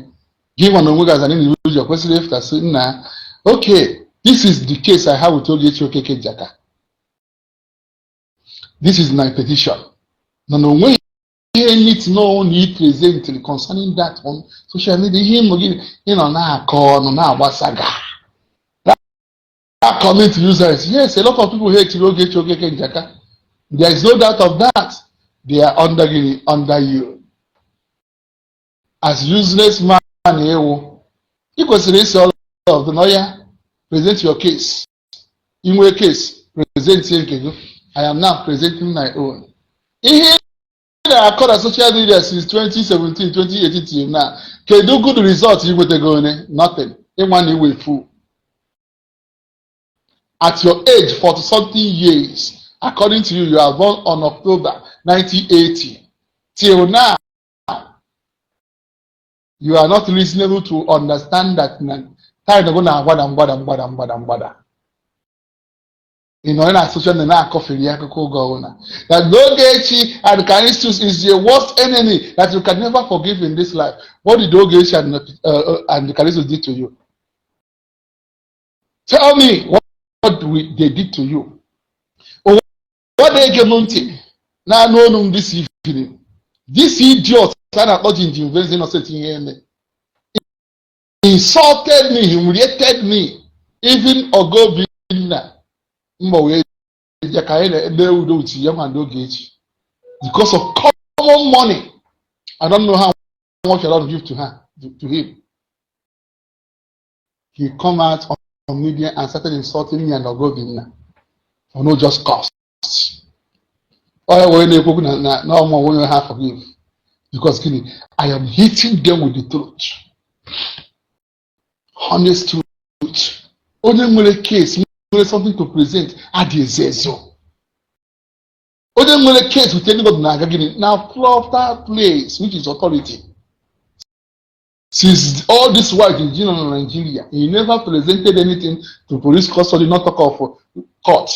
Gị nwa na onwe gị as an individual kwesịrị ịfụta sị nna, okay, this is the case I have with Ogechi Okeke Njaka. This is my petition. Na onweghị ihe need to know na ị present concerning that on social media. Ihe ịmụ gị ị nọ na-akọ ọnụ na-agbasa ga that comment users. Yes, a lot of people hate Ogechi Okeke Njaka. There is no doubt of that. They are under gịnị? Under you. As useless man ewu, ị kwesịrị isi all of them, oya, present your case. Ị nwee case, present nke gị. I am now presenting my own. Ihe ị na-akọ na social media since 2017, 2018 till now, kedu good result ị nwetago one? Nothing. Ịnwa na iwe fool. At your age, 40 something years, according to you, you are born on October 1980. Till now, you are not reasonable to understand that na time go na-agbada mgbada mgbada mgbada mgbada. Ị nọ na social media na-akọferi akụkọ oge ọbụla that Ogechi and Callistus is the worst enemy that you can never forgive in this life. What did Ogechi and Callistus did to you? Tell me what they did to you. What they gave ntị na-anụ olu m this evening. This idiot a na-akpọ Jinjin Venza, Innocent ihe eme, insulted me, humiliated me. Even Ogobinna mbọ wee je ka anyị na-eme udo uchi ya ma ndị Ogechi because of common money. I don't know how much I don't give to her, to him. He come out on media and started insulting me and Ogobinna for no just cause. Onye wee na-ekwu na ọmụ onwe ha forgive because gịnị? I am hitting them with the truth, honest truth. Onye nwere case, nwere something to present, adị ezo ezo. Onye nwere case with anybody na-aga gịnị? Na proper place, which is authority. Since all this while Jinjin nọ na Nigeria, he never presented anything to police custody, not talk of court,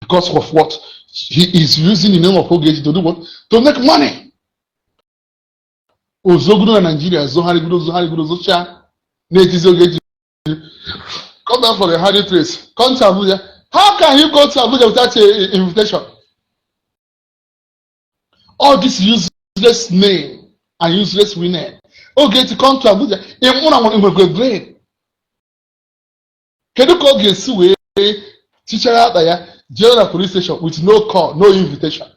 because of what? He is using the name of Ogechi to do what? To make money. Ozogudo na Nigeria, zogharịgodo zogharịgodo zochaa na-etizi Ogechi, come down from a hiding place, come to Abuja. How can you go to Abuja without a invitation? All this useless name and useless women. Ogechi, come to Abuja. Ị mụ na nwekwe brain. Kedu ka ọ ga-esi wee tichara akpa ya jee na police station with no call, no invitation?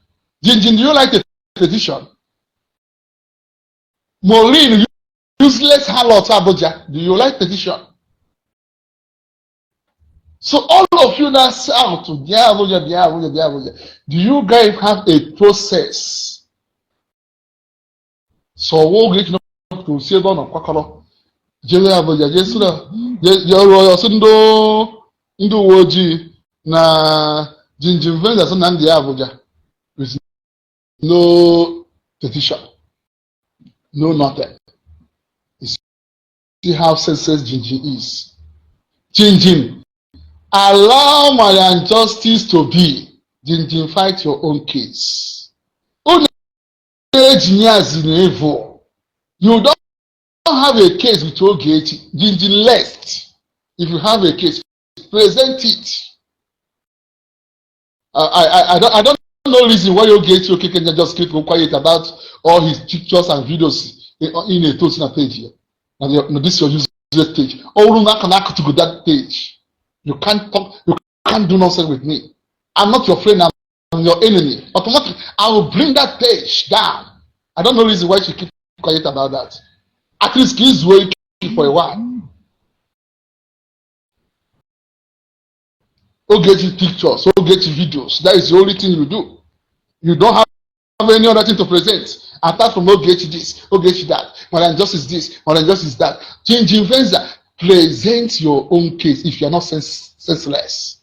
Jinjin, do you like the petition? Maureen, useless harlot Abuja, do you like petition? So all of you that out bịa Abuja, bịa Abuja, bịa Abuja, do you guys have a process? So Ogechi nọ si ebe ọ nọ kwakọrọ jere Abuja, jee sị na jee rụọ ya, ọsị ndị uwe ojii na Jinjin Venza sị na ndị Abuja with no petition. No nothing. You see how senseless Jinjin is. Jinjin, allow my injustice to be. Jinjin, fight your own case. Unu ejinye na evil. You don't have a case with Ogechi. Jinjin, lest. If you have a case, present it. I don't know reason why Ogechi Okeke just keep quiet about all his pictures and videos in a toast na page here. Now, this is your useless page. Oh, no, I can to that page. You can't talk, you can't do nonsense with me. I'm not your friend, I'm your enemy. Automatically, I will bring that page down. I don't know reason why she keep quiet about that. At least he's waiting for a while. Ogechi pictures, Ogechi videos. That is the only thing you do. You don't have any other thing to present apart from Ogechi this, Ogechi that, Madam Justice this, Madam Justice that. Jinjin Venza, present your own case if you are not senseless.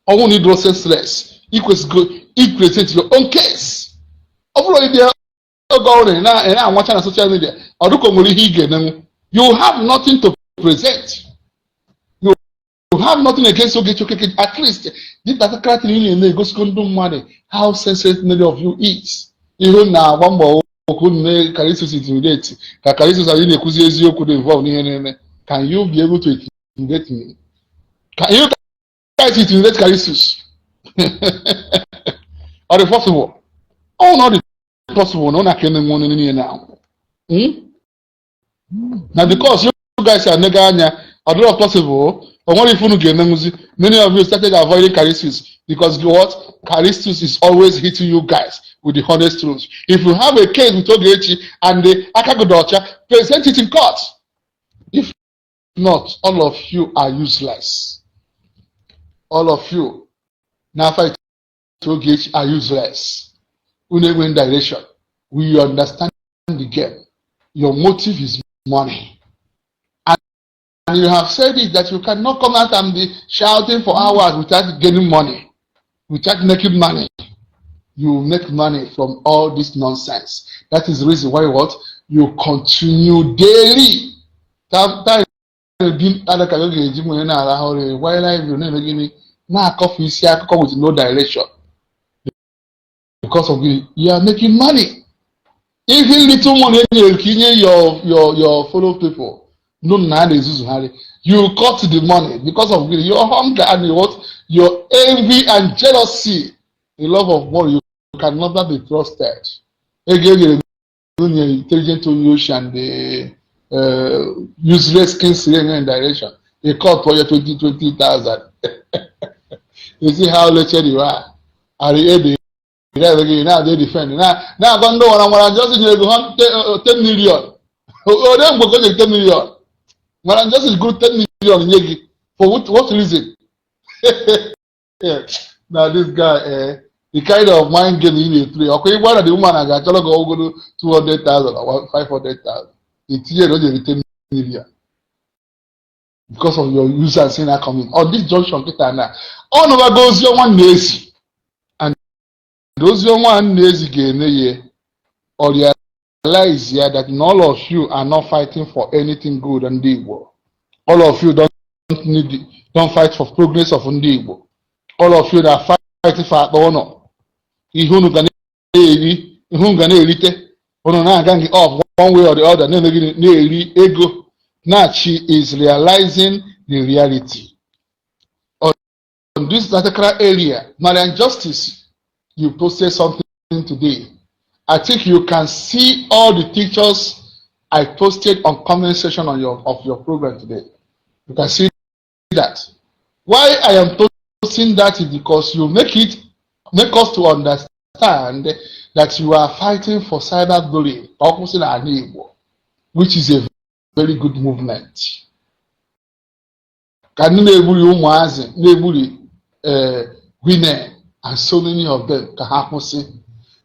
Ọnwụ na ịdụrụ senseless, ị kwesịgo i present your own case. Ọ bụrụ ịdị oge ọrụ ị na-anwacha na social media, ọ dịka o nwere ihe ị ga-emenwu. You have nothing to present. You have nothing against Ogechi Okeke. At least this particular thing ị na-eme egosigo ndị mmadụ how senseless many of you is. Ihe na-agba mbọ okwu mee Karisus intimidate ka Karisus anyị na-ekwuzi eziokwu dị involved n'ihe na-eme. Can you be able to intimidate me? Can you guys intimidate Karisus? Ọ dị possible? Ọ na ọ dị possible na ọ na-aka eme nwa niile na na because you guys are nega anya, ọ dịrọ possible. O nwere ife unu ga-emenwuzi. Many of you started avoiding Karisus because what? Karisus is always hitting you guys with the honest truth. If you have a case with Ogechi and the Akagodocha, present it in court. If not, all of you are useless. All of you now fight Ogechi are useless. Unu enwe direction. We understand the game. Your motive is money. And you have said it that you cannot come out and be shouting for hours without getting money, without making money. You make money from all this nonsense. That is the reason why what? You continue daily. Time bi adaka gị ga-eji nwere na-arahụ ụra while live na-eme gịnị na-akọfu isi akụkọ with no direction because of gịnị? You are making money. Even little money e nyere ka inye your fellow people no na a na-ezuzugharị, you cut the money because of gịnị? Your hunger and your what? Your envy and jealousy, the love of money. You can never be trusted. Ego e nyere nwunye intelligent onye oshi and the useless Kingsley in direction, they cut for your 20 20,000. You see how wretched you are. At the end na-adị defend na-agwa ndị nwara nwara njọsi nyere ego 10 million. Ode mgbe ka o nyere 10 million, nwara njọsi gụrụ 10 million nye gị for what reason? Yeah. Now this guy, the kind of mind game he na-play, ọkwa ịgwa na the woman ga-achọrọ gị ọgụgụ 200,000 or 500,000 itinye na o nyere 10 million because of your users na coming on this junction kịta na ọ nụbago ozi ọnwa na-ezi and ozi ọnwa na-ezi ga-eme ya ọ realize ya that all of you are not fighting for anything good. Ndị Igbo, all of you don't need, don't fight for progress of ndị Igbo. All of you that fight for akpa ụnọ, ihe unu ga na-eri, ihe unu ga na-erite, unu na-aga gị off one way or the other, na-eme gịnị? Na-eri ego. Now she is realizing the reality on this particular area. Marian Justice, you posted something today. I think you can see all the pictures I posted on comment section on your of your program today. You can see that. Why I am posting that is because you make us to understand that you are fighting for cyberbullying, which is a very good movement. Ka ndị na-egburi ụmụazị na-egburi women and so many of them ka ha kwụsị,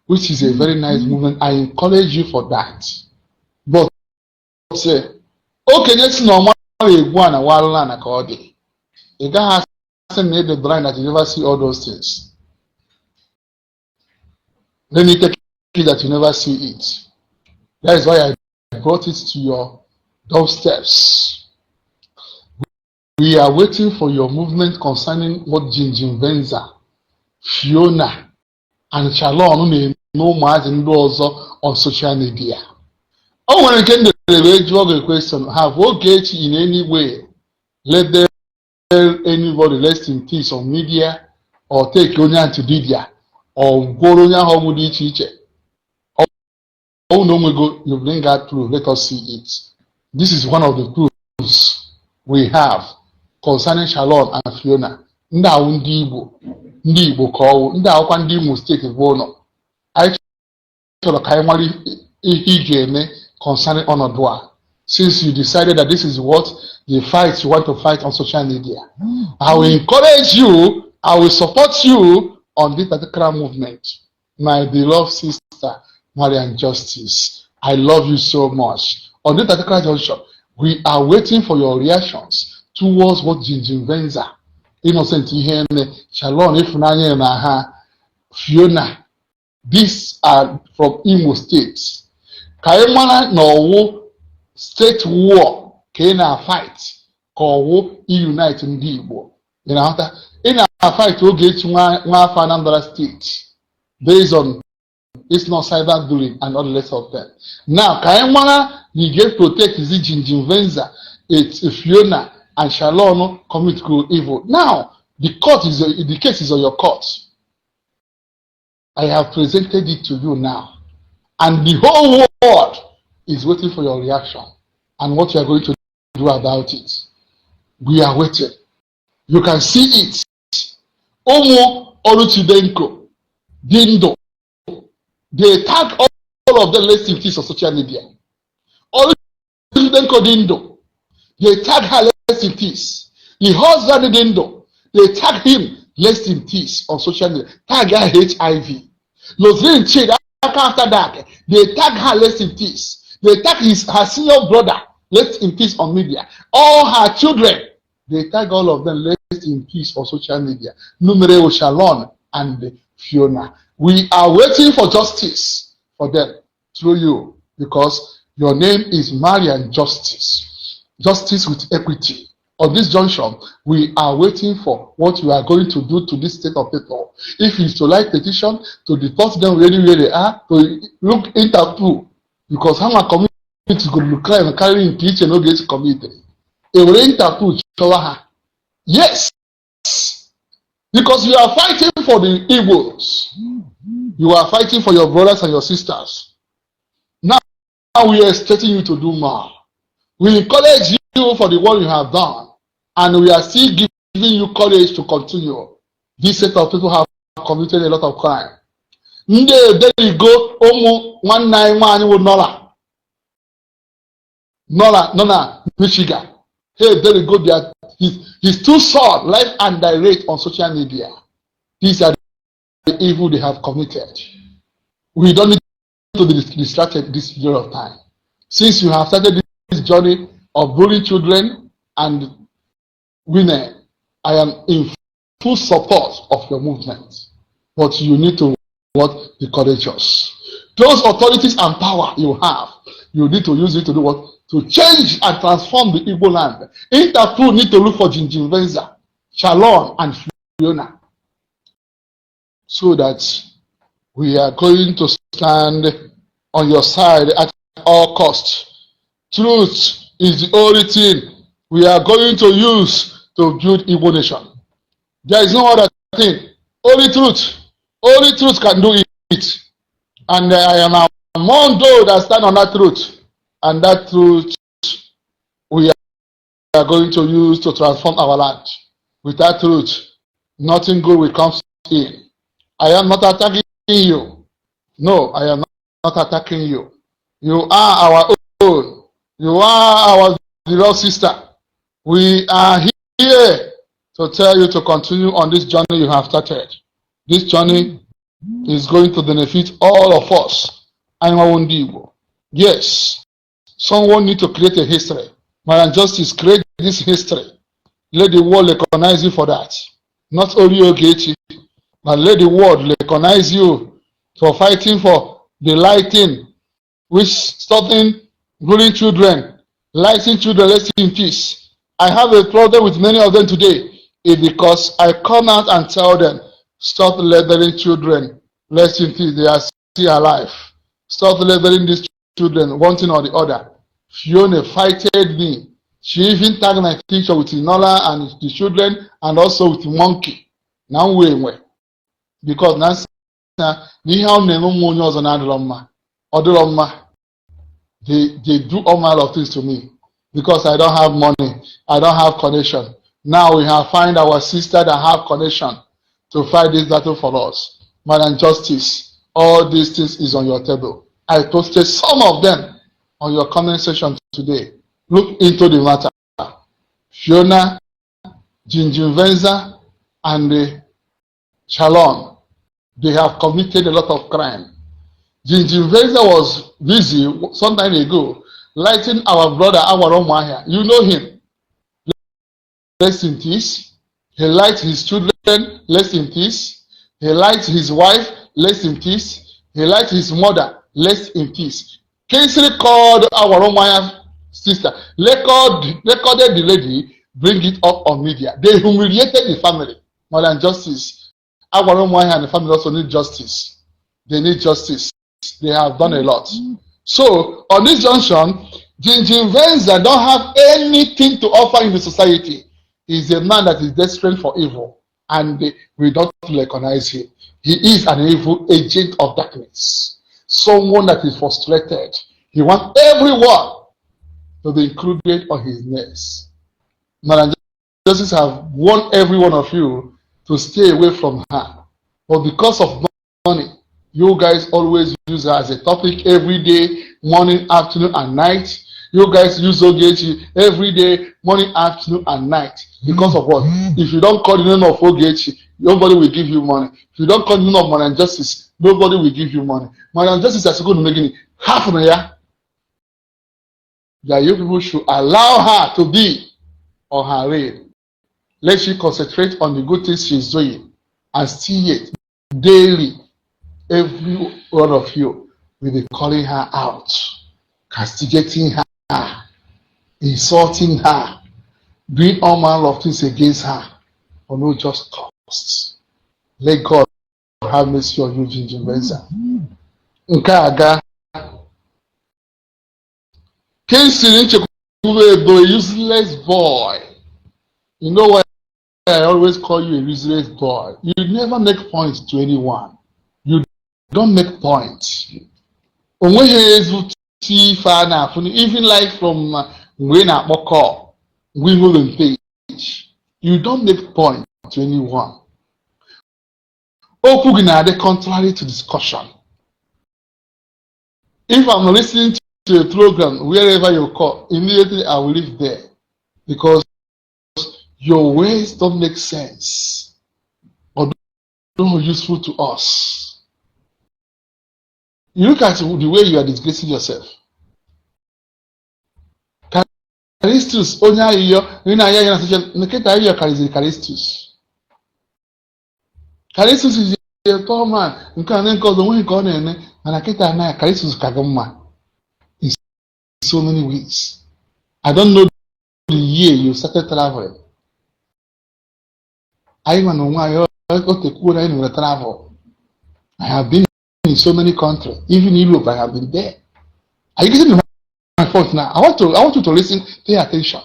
which is a very nice movement. I encourage you for that. But okenye si na ọma egwu a na walụ ana ka ọ dị, ị gaghị asị na ịdị blind that you never see all those things. Let me take it that you never see it. That is why I brought it to your doorsteps. We are waiting for your movement concerning what Jinjin Venza, Fiona, and Shalom na-eme ụmụazị ndị ọzọ on social media. O nwere nke m dere wee jụọ gị question: have Ogechi in any way label anybody rest in peace on media or take onye ahụ to dibia or gwọrọ onye ahụ ọgwụ dị iche iche? Ọ na onwego, you bring out proof, let us see it. This is one of the proofs we have concerning Shalom and Fiona. Ndị ahụ ndị Igbo, ndị Igbo ka ọwụ, ndị ahụkwa ndị Imo Steeti bụ ụlọ. Anyị chọrọ ka anyị mara ihe ị ga-eme concerning ọnọdụ a. Since you decided that this is what the fight you want to fight on social media, I will encourage you, I will support you on this particular movement. My beloved sister, Marian Justice, I love you so much. On this particular junction, we are waiting for your reactions towards what Jinjin Venza, Innocent Iheme, Shalom Ifunanya na ha, Fiona, these are from Imo State. Ka anyị mara na ọwụ state war ka ị na-fight, ka ọwụ unite ndị Igbo. Ị na-aghọta? Ị na-fight Ogechi nwa afọ Anambra State based on it's not cyber bullying and all the rest of them. Now, ka anyị mara na ị ga-protect Jinjin Venza, it's Fiona and Shalom commit evil. Now, the case is on your court. I have presented it to you now. And the whole world is waiting for your reaction and what you are going to do about it. We are waiting. You can see it. Ụmụ Oluchidenko dị ndụ. They tag all of them rest in peace on social media. Oluchidenko dị ndụ. They tag her rest in peace. The husband dị ndụ. They tag him rest in peace on social media. Tag her HIV. Roslyn Chidi after that, they tag her rest in peace. They tag her senior brother rest in peace on media. All her children, they tag all of them rest in peace on social media. Numero Shalom and Fiona. We are waiting for justice for them through you because your name is Marian Justice. Justice with equity. On this junction, we are waiting for what you are going to do to this state of people. If it's to like petition, to deport them anywhere they are, to look Interpol, because how my community go look crime carry nke iche n'oge esi community. Ewere Interpol chọwa ha. Yes, because you are fighting for the Igbos. You are fighting for your brothers and your sisters. Now we are expecting you to do more. We encourage you for the work you have done, and we are still giving you courage to continue. This set of people have committed a lot of crime. Ndị ederigo ụmụ nwanne anyị nwaanyị wụ Nora. Nora nọ na Michigan. Ha ederigo his two sons live and direct on social media. These are the evil they have committed. We don't need to be distracted this period of time. Since you have started this journey of bullying children and women, I am in full support of your movement. But you need to what? Be courageous. Those authorities and power you have, you need to use it to do what? To change and transform the Igbo land. Interpol need to look for Jinjin Venza, Shalom, and Fiona, so that we are going to stand on your side at all costs. Truth is the only thing we are going to use to build Igbo nation. There is no other thing. Only truth. Only truth can do it. And I am among those that stand on that truth. And that truth we are going to use to transform our land. Without truth, nothing good will come in. I am not attacking you. No, I am not attacking you. You are our own. You are our beloved sister. We are here to tell you to continue on this journey you have started. This journey is going to benefit all of us. Anyị ndị Igbo. Yes, someone need to create a history. Madam Justice, create this history. Let the world recognize you for that. Not only Ogechi, but let the world recognize you for fighting for The lighting, which stopping bullying children, lighting children, rest in peace. I have a problem with many of them today is because I come out and tell them, "Stop labeling children, rest in peace, they are still alive. Stop labeling these children one thing or the other." Fiona fighted me. She even tagged my picture with Inola and the children and also with monkey. Na m wee nwe. Because na nsị na ihe ọ na-eme ụmụ onye ọzọ na-adịrọ mma. Ọ dịrọ mma. They do all manner of things to me because I don't have money. I don't have connection. Now we have find our sister that have connection to fight this battle for us. Madam Justice, all these things is on your table. I posted some of them on your comment section today. Look into the matter. Fiona, Jinjin Venza, and Shalom, they have committed a lot of crime. Jinjin Venza was busy some time ago lighting our brother Awaro Mahia. You know him. Rest in peace. He liked his children, rest in peace. He liked his wife, rest in peace. He liked his mother, rest in peace. Kingsley called our Mahia sister, recorded the lady, bring it up on media. They humiliated the family. More than justice. Our Mahia and the family also need justice. They need justice. They have done a lot. So on this junction, Jinjin Venza don't have anything to offer in the society. He's a man that is desperate for evil, and we don't recognize him. He is an evil agent of darkness, someone that is frustrated. He wants everyone to be included on his nest. Madam Justice have warned every one of you to stay away from her. But because of money, you guys always use her as a topic every day, morning, afternoon, and night. You guys use Ogechi every day, morning, afternoon, and night. Because of what? If you don't call the name of Ogechi, nobody will give you money. If you don't call the name of Madam Justice, nobody will give you money. Madam Justice has to go to making half of ya. That you people should allow her to be on her way. Let she concentrate on the good things she's doing and see it daily. Every one of you will be calling her out, castigating her, insulting her, doing all manner of things against her for no just cause. Let God have mercy on you, Jinjin Benza. Nke a ga Kingsley Nchekwube bụ a useless boy. You know why I always call you a useless boy? You never make points to anyone. You don't make points. O nweghị ezigbo ife a na-afụ, even like from mgbe ị na-akpọ call mgbe ị hụrụ page, you don't make point to anyone. Okwu gị na-adị contrary to discussion. If I'm listening to a program, wherever you call, immediately I will leave there because your ways don't make sense or don't useful to us. You look at the way you are disgracing yourself. Caristus, onye ayịyọ, onye na-ayọ ya na social, nkịta ayịyọ karịziri Caristus. Caristus is a poor man, nke a na nke ọzọ nweghị nke ọ na-eme, mana kịta na Caristus ka gị mma in so many ways. I don't know the year you started traveling. Anyị nwa na onwe anyị o tekwuo na anyị nwere travel. I have been in so many countries, even Europe, I have been there. Are you getting my point now? I want you to listen, pay attention.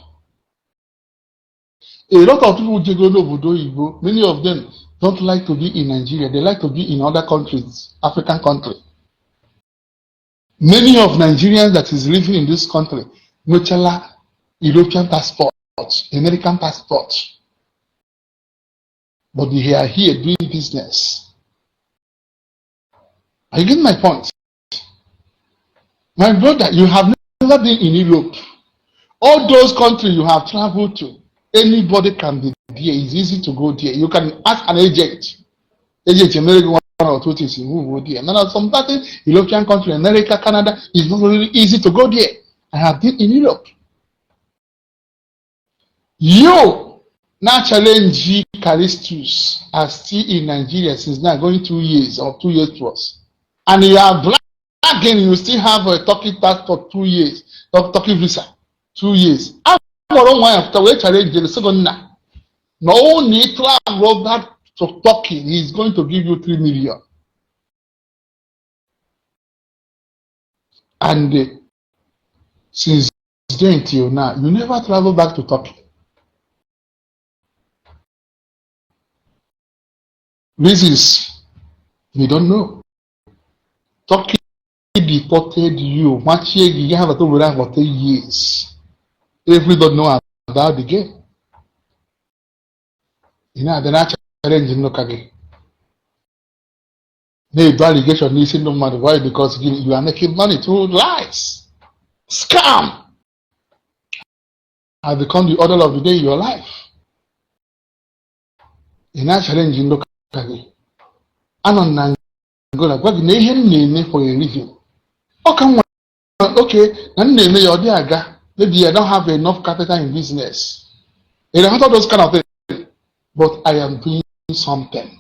A lot of people jego n'obodo oyibo, many of them don't like to be in Nigeria. They like to be in other countries, African country. Many of Nigerians that is living in this country nwechala European passport, American passport. But they are here doing business. Are you getting my point? My brother, you have never been in Europe. All those countries you have traveled to, anybody can be there. It's easy to go there. You can ask an agent. Agent, American one or two things, you move there. Now, some certain European country, America, Canada, it's not really easy to go there. I have been in Europe. You now challenge Callistus are still in Nigeria since now going 2 years or 2 years plus. And you are Again, you still have a Turkey passport 2 years, Turkey visa 2 years. A gbọrọ nwa ya pụta wee challenge sị gị nna na ọ na ị travel back to Turkey, he is going to give you 3 million. And since then till now, you never travel back to Turkey. Reasons we don't know. Turkey deported you, machie gị, you have to wait for 10 years. Everybody know about the game. Ị na-abịa na challenge nnụka gị na-ebu allegation n'isi ndị mmadụ. Why? Because you are making money through lies. Scam has become the order of the day in your life. Ị na-challenge ndị ụka gị. Anọ m na Angola gwa gị na ihe m na-eme for a living, ọ ka nwa okay na m na-eme ya, ọ dị aga. Maybe I don't have enough capital in business. You know those kind of things, but I am doing something.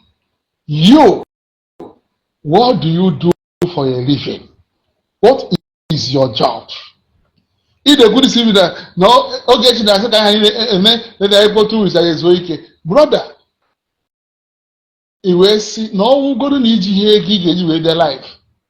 You, what do you do for a living? What is your job? Ị na-ekwu this evening na Ogechi na-asị ka anyị eme ebe anyị kpọtụ 2 weeks, anyị ezuo ike. Brother, i wee sị na ọ wụgoro na iji ihe ego ị ga-eji wee bịa live,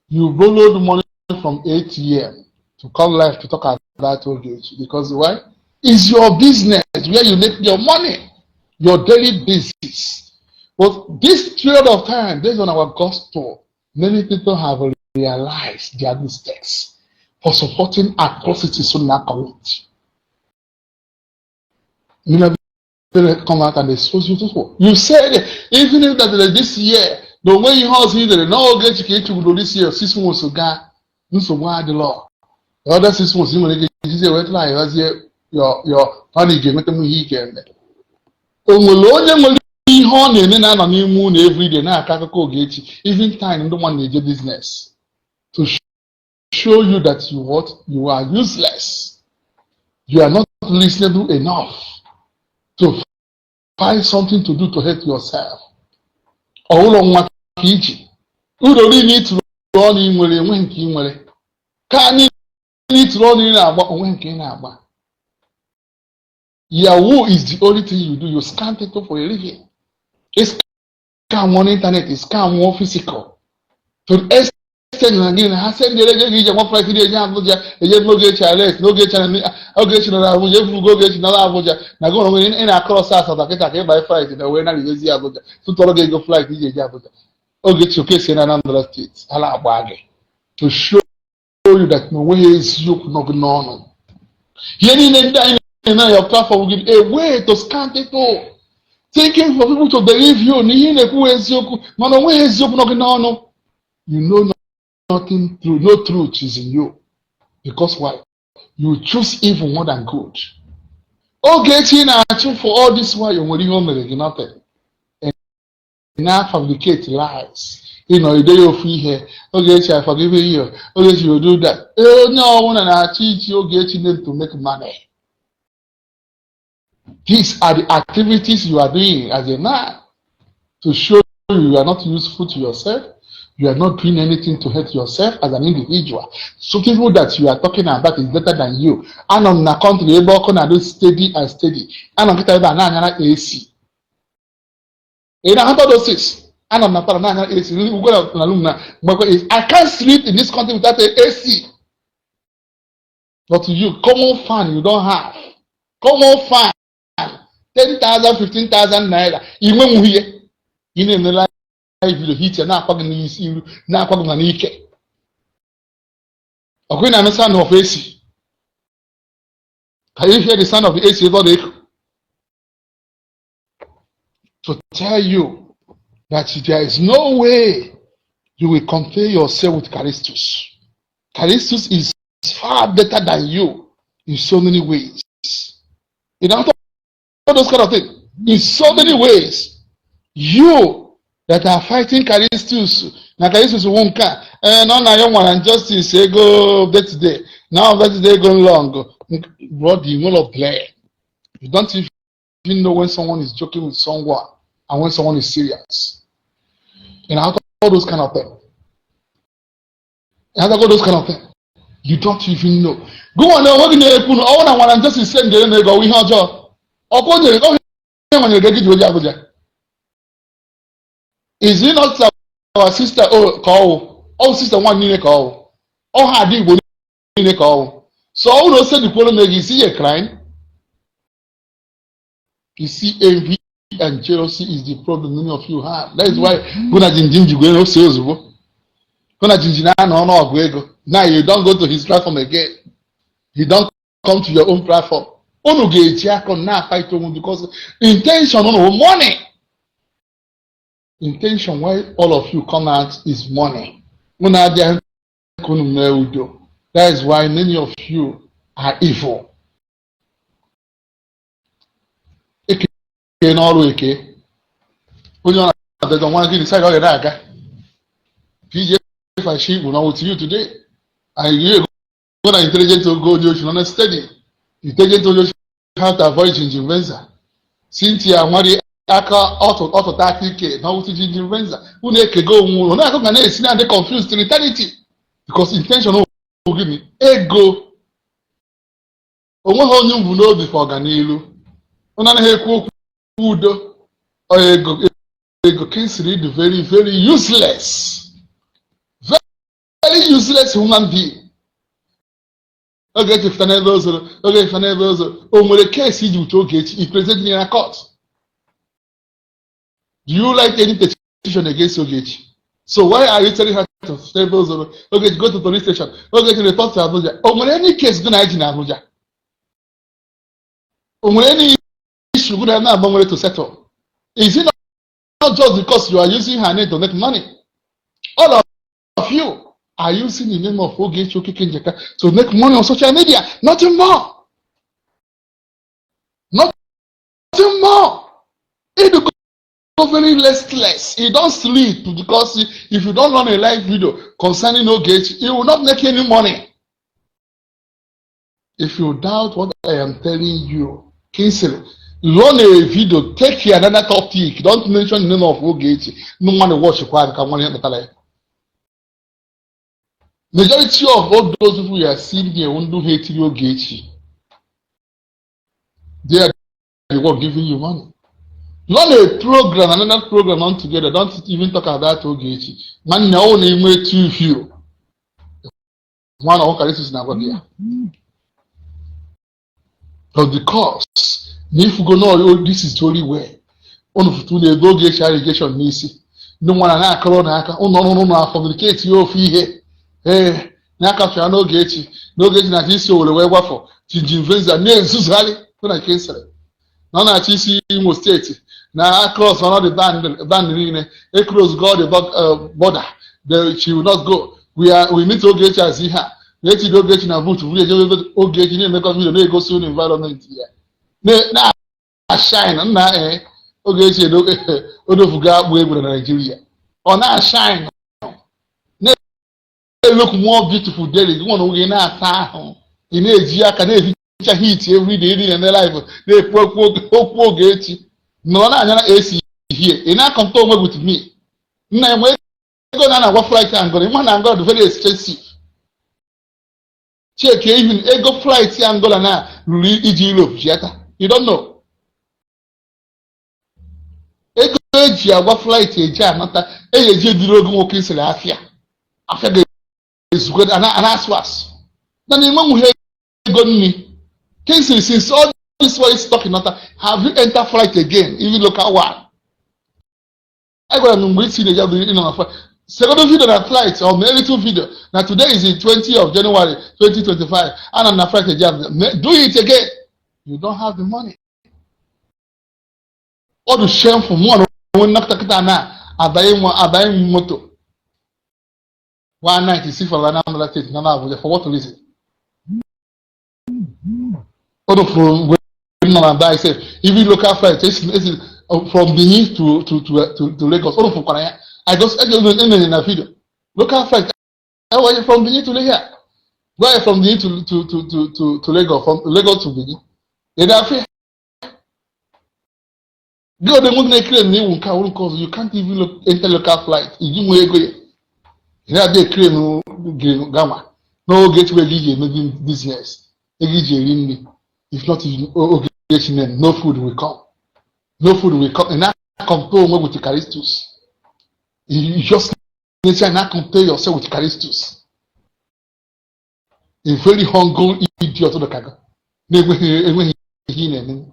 you borrowed money from ATM to come live to talk about Ogechi. Because why? It's your business where you make your money, your daily basis. But this period of time, based on our gospel, many people have realized their mistakes for supporting atrocities so now commit. You never come out and expose you people. You said even if that this year, the way you house either no Ogechi ka echukwuru this year, 6 months gaa, nsogbu adịlọ. The other 6 months ị nwere ike jizie wee try hazie your money, ga-enweta m ihe ị ga-eme. O nwere onye nwere ihe ọ na-eme na-anọ n'ime ụlọ everyday na-akọ akụkọ Ogechi, even time ndị mmadụ na-eje business, to show you that you what? You are useless. You are not listenable enough to find something to do to help yourself. Ọhụrụ nwa ka iji uru niile ịtụrụ ọnụ ị nwere, enweghị nke ị nwere ka niile ịtụrụ ọnụ ị na-agba, onweghị nke ị na-agba. Yahoo is the only thing you do. You scam people for a living. It's scam on internet, it's scam on physical, to the extent na gịnị na ha sendere ego iji agba flight eje Abuja, eje n'Ogechi arrest n'Ogechi, Ogechi nọ n'Abuja, efugo Ogechi nọ n'Abuja na gị onwe ị na-across Asaba kịta ka ịbanye flight na wee narigezi Abuja, tụtọrọ gị ego flight iji eje Abuja. Ogechi Okesie na Anambra State ha na-agba gị to show you that na onweghị eziokwu nọ gị n'ọnụ. Ihe niile ndị anyị na-eme na your platform gị, a way to scam people, thinking for people to believe you na ihe ị na-ekwu eziokwu, mana onweghị eziokwu nọ gị n'ọnụ. You know nothing true, no truth is in you. Because why? You choose evil more than good. Ogechi na-achụ for all this while, o nwere ihe o mere gị? Nothing. Ị na-fabricate lies, ịnọ ide ya ofu ihe. Ogechi, I forgive you. Ogechi, you do that. Onye ọbụla na-achọ iji Ogechi name to make money. These are the activities you are doing as a man to show you are not useful to yourself. You are not doing anything to help yourself as an individual. So people that you are talking about is better than you. Anọ m na country ebe ọkụ na-adị steady and steady. Anọ m kịta ebe a na-anyara AC. Ị na-ahụta those things? Anọ m na parlour na-anyara AC. Ugbo na room na mgbakọ AC. I can't sleep in this country without a AC. But you, common fan you don't have. Common fan, 10,000, 15,000 naira. Ị nwenwughị ihe. Ị na-eme live video, hit na-akwa gị n'isi iru, na-akwa gị ma n'ike. Ọkụ ị na-anụ sound of AC. Can you hear the sound of the AC ebe ọ na-eku? To tell you that there is no way you will compare yourself with Callistus. Callistus is far better than you in so many ways. You know, all those kind of things. In so many ways. You that are fighting Callistus, na Callistus wụ nke a, ee, na ọ na ya nwara injustice ego birthday, na birthday go long. Bro, the nwere blame. You don't even know when someone is joking with someone and when someone is serious. You know, all those kind of things. Have those kind of thing. You don't even know. Go on, onwe gị na-ekwu na ọnwụ na nwara nje si send na ego ihe ọjọọ. Ọkwa o nyere onye nwanyere gị ji oji Abuja. Is it not our sister? Oh, ka ọwụ ọ sister nwa niile ka ọwụ ọ ha adị Igbo niile ka ọwụ. So ọ na ose dịkworo na ego isi a crime. You see, envy and jealousy is the problem many of you have. That is why gụ na Jinjin ji gwere ose ozugbo. Gụ na Jinjin na-anọ ọnụ ego. Now you don't go to his platform again. You don't come to your own platform. Unu ga-eji aka na-fight onwe because intention unu bụ money. Intention why all of you come out is money. Unu adịghị ka unu mee udo. That is why many of you are evil. Eke n'ọrụ eke. Onye ọ na-adọjọ nwa gị decide ọ ga na-aga. PJ Fashi will not with you today. And you go na intelligent ogo onye ochi nọ steady. Intelligent onye ochi how to avoid Jinjin Venza. Cynthia nwere aka ọtụta aka ike na ọwụtụ Jinjin Venza. Unu ekego onwe unu na-akụ ga na-esi na-adị confused till eternity. Because intention bụ gịnị? Ego. Onweghị onye mbụ n'obi for ọganilu. Unu anaghị ekwu okwu udo. Ọ ego ego Kingsley dị very, very useless. Very useless human being. Oge echefụta n'ebe o zoro, oge echefụta n'ebe o zoro. O nwere case iji uche Ogechi i present ya na court. Do you like any petition against Ogechi? So why are you telling her to stay ebe o zoro? Ogechi go to police station. Ogechi report to Abuja. O nwere any case gị na iji na Abuja? O nwere any issue gị na na-agbanwere to settle? Is it not just because you are using her name to make money? All of you are using the name of Ogechi Okeke Njaka to make money on social media. Nothing more. Nothing more. It go very restless. You don't sleep because if you don't run a live video concerning Ogechi, you will not make any money. If you doubt what I am telling you, Kingsley, run a video, take another topic. Don't mention the name of Ogechi. No one watch ka nwanne ya kpatara ya. Majority of all those people you are seeing here who hate Ogechi, they are the one giving you money. Run a program, another program on together. Don't even talk about Ogechi. Man, na only nwee two view. One of this na gwa ya. But because na if you go no, this is the only way. Unu futu na-ego Ogechi allegation n'isi. Ndị nwa na na-akọrọ n'aka ụnụ ọrụ na communicate ya ofu ihe. Ee, na-akafere n'Ogechi n'Ogechi na-achọ isi Owere wee gwafọ Jinjin Venza na-ezuzugharị hụ na nke sịrị na ọ na-achọ isi Imo Steeti na cross one of the band niile e cross go the border, she will not go. We meet Ogechi as ihe a na-echiri Ogechi na boot buru eje ebe Ogechi na-emekọ video na-egosi unu environment ya na-ashine nna. Ee, Ogechi odofugo akpụ egwu na Nigeria. Ọ na-ashine, na-look more beautiful daily. Gị nwere onwe gị na-ata ahụ, ị na-eji aka na-ehicha heat everyday ị na-eme live na-ekwu okwu Ogechi nọrọ na-anya na AC here. Ị na-akọnta onwe with me nna enwe ego na na-agwa flight Angola. Ịma na Angola dị very expensive. Check even ego flight Angola na ruru iji Europe jiata. You don't know ego eji agba flight eji anata eji eji ediri oge nwoke sịrị afịa afịa ga-ezukọ a na-asụ asụ na na enwenwughị ego nri. Kingsley, since all this while is talking nata, have you enter flight again, even local one? Agwara m mgbe isi na-eji abụ ịnọ na flight, second video na flight or mee little video na today is the 20 of January 2025, ana m na flight eji abụ. Do it again. You don't have the money. Ọ dị shameful. Mụ na onwe nnọkọta kịta na abanye moto one night si from Anambra State na Abuja, for what reason? Ọ dị fụrụ mgbe m nọ na be sef, even local flight esi from Benin to Lagos. Ọ fụkwara ya. I just emere na video local flight I from Benin to here. Go from Benin to Lagos, from Lagos to Benin. Ị ga-afụ gị ode nwoke na-ekiri na iwu nke awụrụ nke ọzọ. You can't even enter local flight iji nwee ego ya. Ị na-adị ekiri gị ganwa n'Ogechi ego iji eme business, ego iji eri nri. If not Ogechi name, no food will come, no food will come. Ị na-compare onwe with Caristus. You just nature na compare yourself with Caristus, a very hungry idiot dị ka gị na-enweghị enweghị ihe ị na-eme.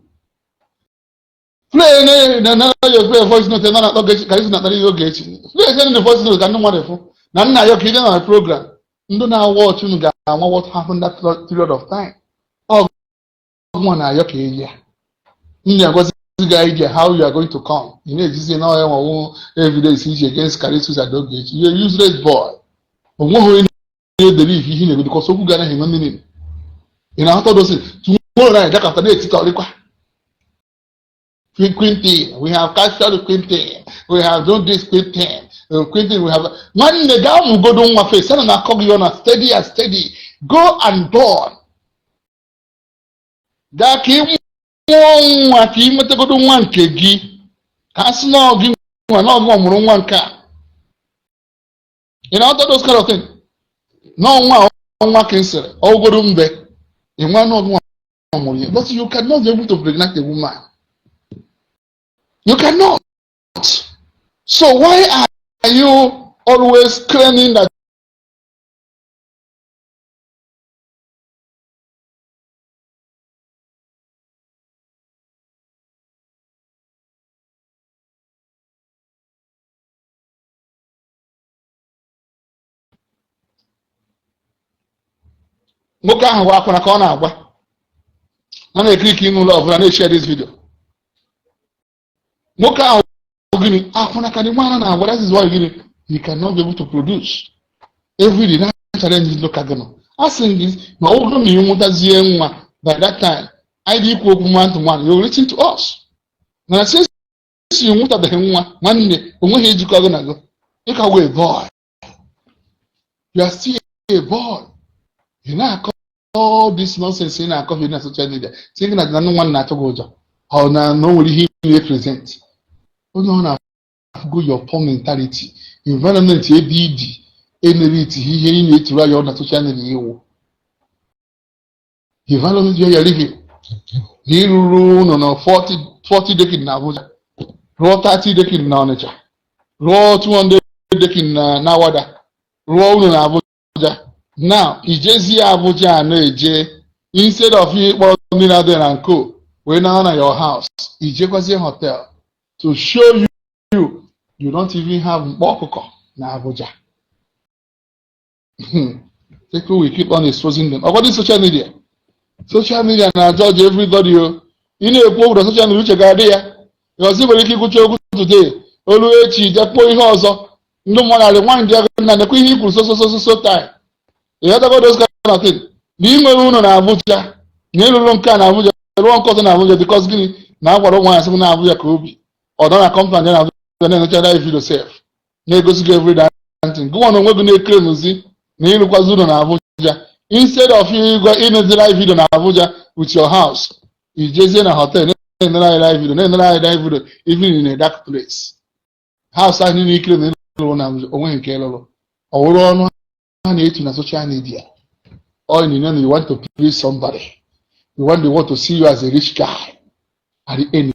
Play na na na your play voice note na na Ogechi, Caristus na-akpara ihe Ogechi. Play send the voice note ka ndị mmadụ fụ na nna ya ka ị na program. Ndị na-watch unu ga-ama what happened that period of time. Ọ nwa na-ayọ ka eyi ya m na-agwazi gị idea how you are going to come. Ị na-ejizi na ọya nwawu evidence iji against Caristus and Ogechi. You are useless boy. Onweghị onye na-edere ife ihe na-eme because okwu ga anaghị enwe meaning. Ị na-aghọta dosi tomorrow na dakọta na-etikọrịkwa Quintin, we have captured Quintin, we have done this Quintin, Quintin, we have. Nwanne, gaa mụgodo nwa face ana na-akọ gị na steady and steady. Go and born, gaa ka ị mụọ nwa, ka ị nwetagodo nwa nke gị, ka a sị na ọ gị nwa na ọgụ mụrụ nwa nke a. Ị na-aghọta those kind of thing? N'ọnwa ọnwa ka ị sịrị ọgụgodo mbe ị nwa na ọgụ nwa mụrụ ya, but you cannot be able to pregnant a woman. You cannot. So why are you always claiming that nwoke ahụ bụ akwụna ka ọ na-agba na na-ekiri ka ime ụlọ ọbụla na-eshare this video? Nwoke ahụ gịnị akwụna ka dị nwa na-agba. That is why gịnị he cannot be able to produce every day na challenge ndị ụka gị nọ. A sị gị na ọ bụrụ na ị nwetazie nwa, by that time anyị dị ikwu okwu man to man, you will listen to us. Mana since ị nwetabeghị nwa, nwanne, onweghị ejikọ gị na gị. Ị ka wee boy, you are still a boy. Ị na-akọ all this nonsense ị na-akọ na social media, sị gị na na nwa na-atụ gị ụjọ, ọ na na o nwere ihe ị na-epresent. Onye ọ na-afụgo your poor mentality, environment ebe ị dị emeriti ihe ị na-eturu anya na social media iwu, the environment where you are living, na ịrụrụ ụlọ na 40 40 decking na Abuja, rụọ 30 decking na Ọnịcha, rụọ 200 decking na Awada, rụọ ụlọ na Abuja. Now ijezie Abuja a na-eje, instead of ịkpọrọ ndị na-adịghị na nko wee nara na your house, ijekwazie hotel to show you you don't even have mkpọ ọkụkọ na Abuja. People will keep on exposing them. Ọgọdị social media, social media na judge everybody o. Ị na-ekwu okwu na social media, uche ga-adị ya because ị nwere ike ikwucha okwu today, olu echi jekwuo ihe ọzọ. Ndị mmadụ arị nwaanyị dị agụ na nekwa ihe i kwuru so so so so so time. Ịghọtago those kind of thing? Na ị nwere ụlọ na Abuja, na ịlụrụ nke a na Abuja, rụọ nke ọzọ na Abuja, because gịnị na agwara ụmụ nwaanyị sị na Abuja ka obi ọ nọ na compound ya na Abuja na-enecha live video sef na-egosi gị every damn thing. Gụnwa na onwe gị na-ekere n'ozi na ịrụkwazi ụlọ na Abuja, instead of ịgwa ịnezi live video na Abuja with your house, ijezie na hotel na-enere anyị live video, na-enere anyị live video even in a dark place. House ahụ niile ikere na ịlụrụ na Abuja, onweghị nke ịlụrụ. Ọ wụrụ ọnụ a na-etu na social media. All you know, you want to please somebody, you want the world to see you as a rich guy. At the end,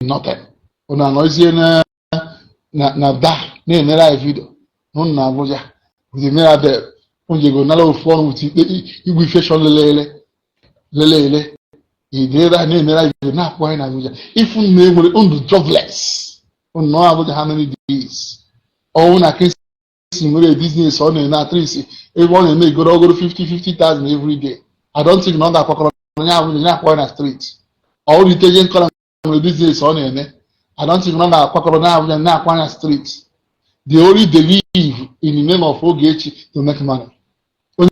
nothing. Unu anọzie na bar na-emere anyị video n'ụnụ na Abuja with Mirabel onye nara ofu ọnụ with ikpe igwe infection lelele lelele ebe a na-emere anyị video na-akwụ anyị na Abuja. Ifu na enwere unu jobless, unu nọ Abuja how many days? Ọwụ na Kingsley nwere business ọ na-eme, at least ebe ọ na-eme egoro ogoro 50 50,000 every day, I don't think na ọ ga-akwakọrọ onye Abuja na-akwụ na street. Ọ bụrụ iteje nkọla nwere business ọ na-eme, I don't think na ọ ga-akwakọrọ na Abuja na-akwa na street. They only believe in the name of Ogechi to make money. Onye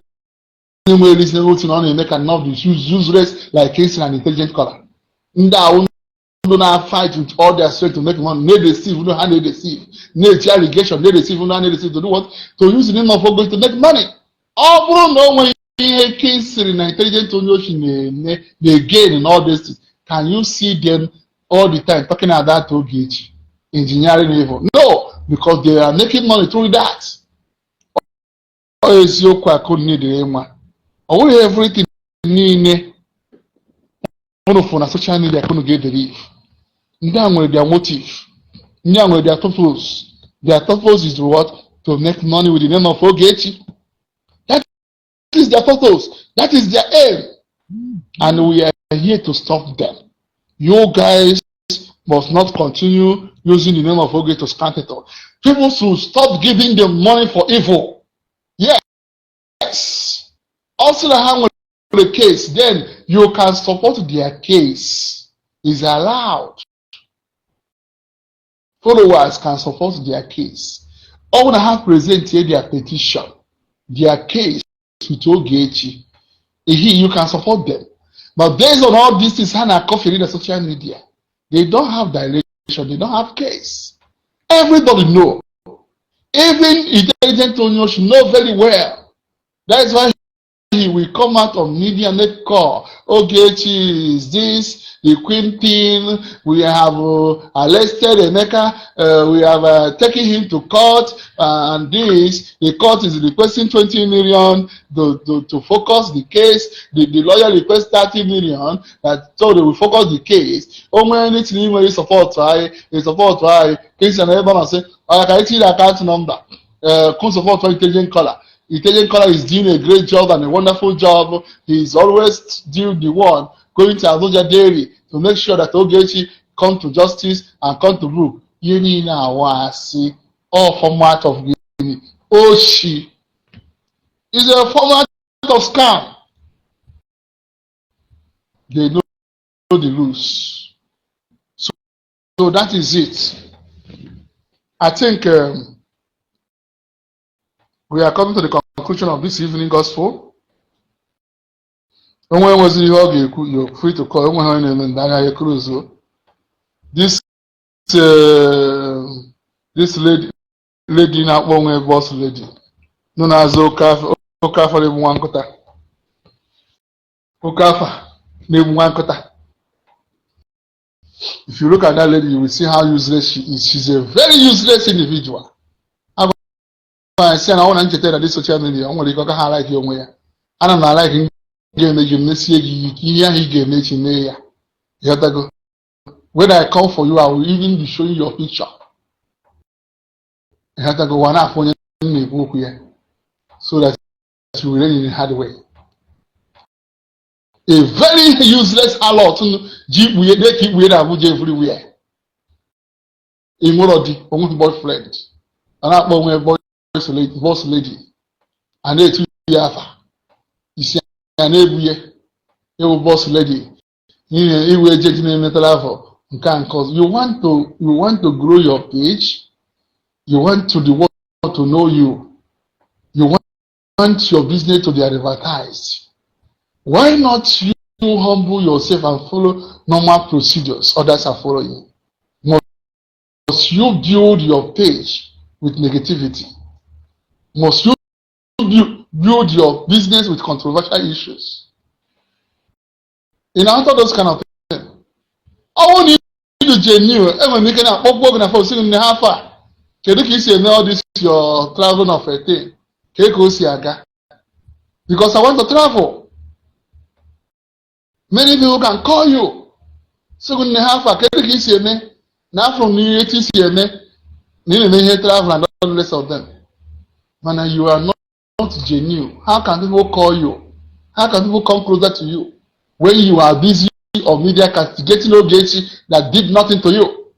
nwere reasonable thing ọ na-eme cannot be useless like Kingsley and intelligent color. Ndị ahụ ndị na-fight with all their strength to make money, na-edeceive ndị ha na-edeceive, na-eti allegation, na-edeceive ndị ha na-edeceive, to do what? To use the name of Ogechi to make money. Ọ bụrụ na o nweghị ihe Kingsley na intelligent onye ochi na-eme na-again in all these things, can you see them all the time talking about Ogechi engineering evil? No, because they are making money through that. Ọ eziokwu akụ niile ịma. Ọ bụghị everything niile unu fụ na social media ka unu ga-ebelieve. Ndị a nwere their motive. Ndị a nwere their purpose. Their purpose is what? To make money with the name of Ogechi. That is their purpose. That is their aim. And we are here to stop them. You guys must not continue using the name of Ogechi to scam people. People should stop giving them money for evil. Yes. Also, the hand the case, then you can support their case. Is allowed. Followers can support their case. All have present here their petition, their case with Ogechi. You can support them. But based on all these things, Hannah Coffee in the social media, they don't have direction, they don't have case. Everybody know. Even intelligent Onyo should know very well. That is why he will come out on media and make call. Ogechi is this, the queen pin. We have arrested Emeka. We have taken him to court. And this, the court is requesting 20 million to focus the case. The lawyer requests 30 million. That so they will focus the case. Oh, anything you support, I support, I. Christian everyone say, I can see the account number. Come support for intelligent caller. Intelligent Caller is doing a great job and a wonderful job. He's always doing the one going to Abuja daily to make sure that Ogechi come to justice and come to book. Ihe niile awa asị, all format of gịnị? Oshi is a format of scam. They know the rules. So that is it. I think we are coming to the conclusion of this evening gospel. Onwe nweziri ihe ọ ga-ekwu, you're free to call. Enweghị onye na-eme ndị anya ya close. This lady na-akpọ onwe boss lady nọ na-azụ oke afọ na-egbu nwa nkụta, oke afa na-egbu nwa nkụta. If you look at that lady, you will see how useless she is. She's a very useless individual. Agwa sị na ọ na ncheta na dị social media, o nwere ike ọ gaghị alike onwe ya. Ana m alike ga-eme gị mesie gị ike ihe ahụ ị ga-eme echi mee ya. Ịghọtago? When I come for you, I will even be showing your picture. Ịghọtago? Wa na-afụ onye m na-ekwu okwu ya so that you will learn in a hard way. A very useless harlot ji ikpughe na-eke ikpughe na Abuja everywhere. Ị nwere di onwe boyfriend, a na-akpọ onwe boss lady, a na-etu ya afa isi ya na-ebu ya ewu boss lady ihe iwe ejeji na-emetara afọ nke a nke ọzọ. You want to grow your page. You want to the world to know you. You want your business to be advertised. Why not you humble yourself and follow normal procedures others are following? Must you build your page with negativity? Must you build your business with controversial issues? In answer those kind of things, ọ bụrụ na ịdụ genuine, enwere m ike na-akpọkwu oge na phone sị gị, "Nne, ha afọ a, kedu ka i si eme all this your travel of a thing, ka o si aga?" Because I want to travel. Many people can call you, sị gị, "Nne, ha afọ a, kedu ka i si eme na afọ m n'ihe etu i si eme na ị na-eme ihe travel and all the rest of them?" Mana you are not genuine. How can people call you? How can people come closer to you when you are busy on media castigating Ogechi that did nothing to you?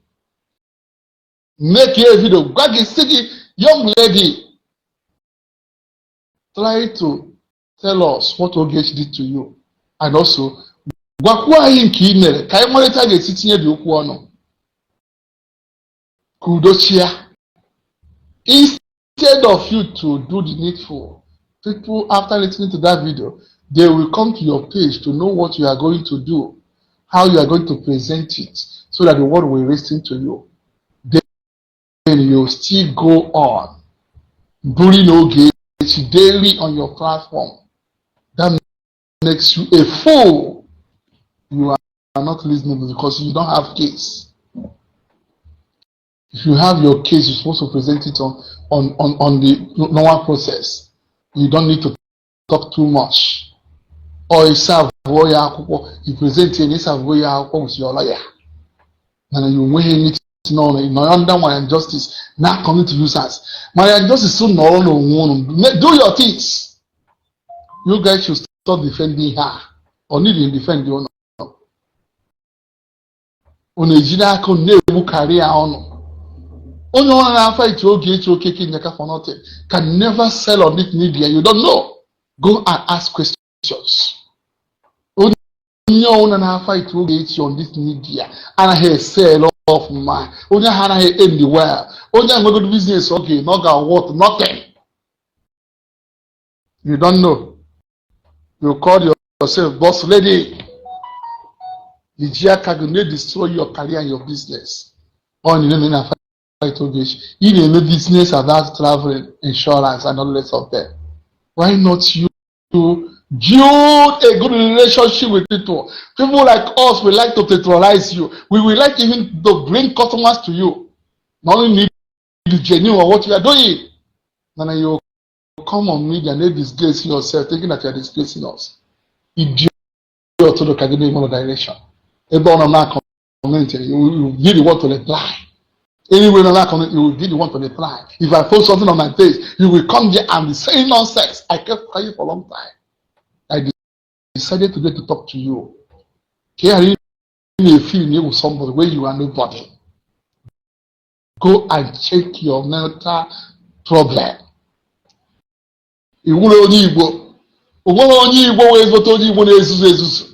Make a video gwa gị, sị gị, "Young lady, try to tell us what Ogechi did to you, and also gwakwuo anyị nke ị mere ka anyị marịta ga-esi tinye dị okwu ọnụ ka udo chia." Instead of you to do the needful, people, after listening to that video, they will come to your page to know what you are going to do, how you are going to present it, so that the world will listen to you. Then you still go on bullying Ogechi daily on your platform. That makes you a fool. You are not listening because you don't have case. If you have your case, you're supposed to present it on the normal process. You don't need to talk too much. Or ị serve ya akwụkwọ, i present ya na ị serve ya akwụkwọ with your lawyer. Mana you nweghị anything n'ọnụ, ị nọrọ under Mariam Justice na community users. Mariam Justice nọrọ n'onwe unu. Do your things. You guys should stop defending her. Or need to defend unu. Unu ejiri aka unu na-egbu karịa ọnụ. Onye ọrụ na-fight Ogechi Okeke Njaka for nothing can never sell on this media. You don't know. Go and ask questions. Onye ọbụla na-fight Ogechi on this media anaghị esell ọfụma. Onye ahụ anaghị end well. Onye ahụ nwegodo business ọ ga-eme, ọ ga-worth nothing. You don't know. You call yourself boss lady. Iji aka gị na-destroy your career and your business. Ọ na na fight Ogechi. Ị na-eme business about traveling, insurance and all the rest of them. Why not you build a good relationship with people? People like us, we like to patronize you. We will like even to bring customers to you. Not only need the genuine of what you are doing. And you come on media and disgrace yourself, thinking that you are disgracing us. Idiot to the academic direction. Ebe ọ nọ na comment, you will be the one to reply. Anyway, on that comment, you will be the one to reply. If I post something on my page, you will come there and be saying nonsense. I kept quiet for a long time. I decided today to talk to you. Ka ị na-feel na with somebody where you are nobody. Go and check your mental problem. Iwuru onye Igbo. O nwere onye Igbo wee ezigbote onye Igbo na-ezuzu ezuzu.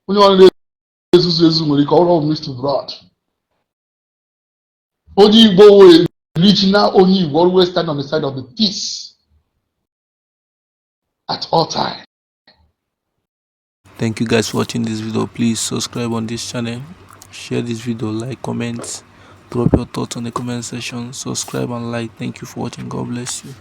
Onye ọrụ na-ezuzu ezuzu nwere ike ọrụ mixed blood. Onye Igbo wee original onye Igbo always stand on the side of the peace at all time. Thank you guys for watching this video. Please subscribe on this channel, share this video, like, comment, drop your thoughts on the comment section, subscribe and like. Thank you for watching. God bless you.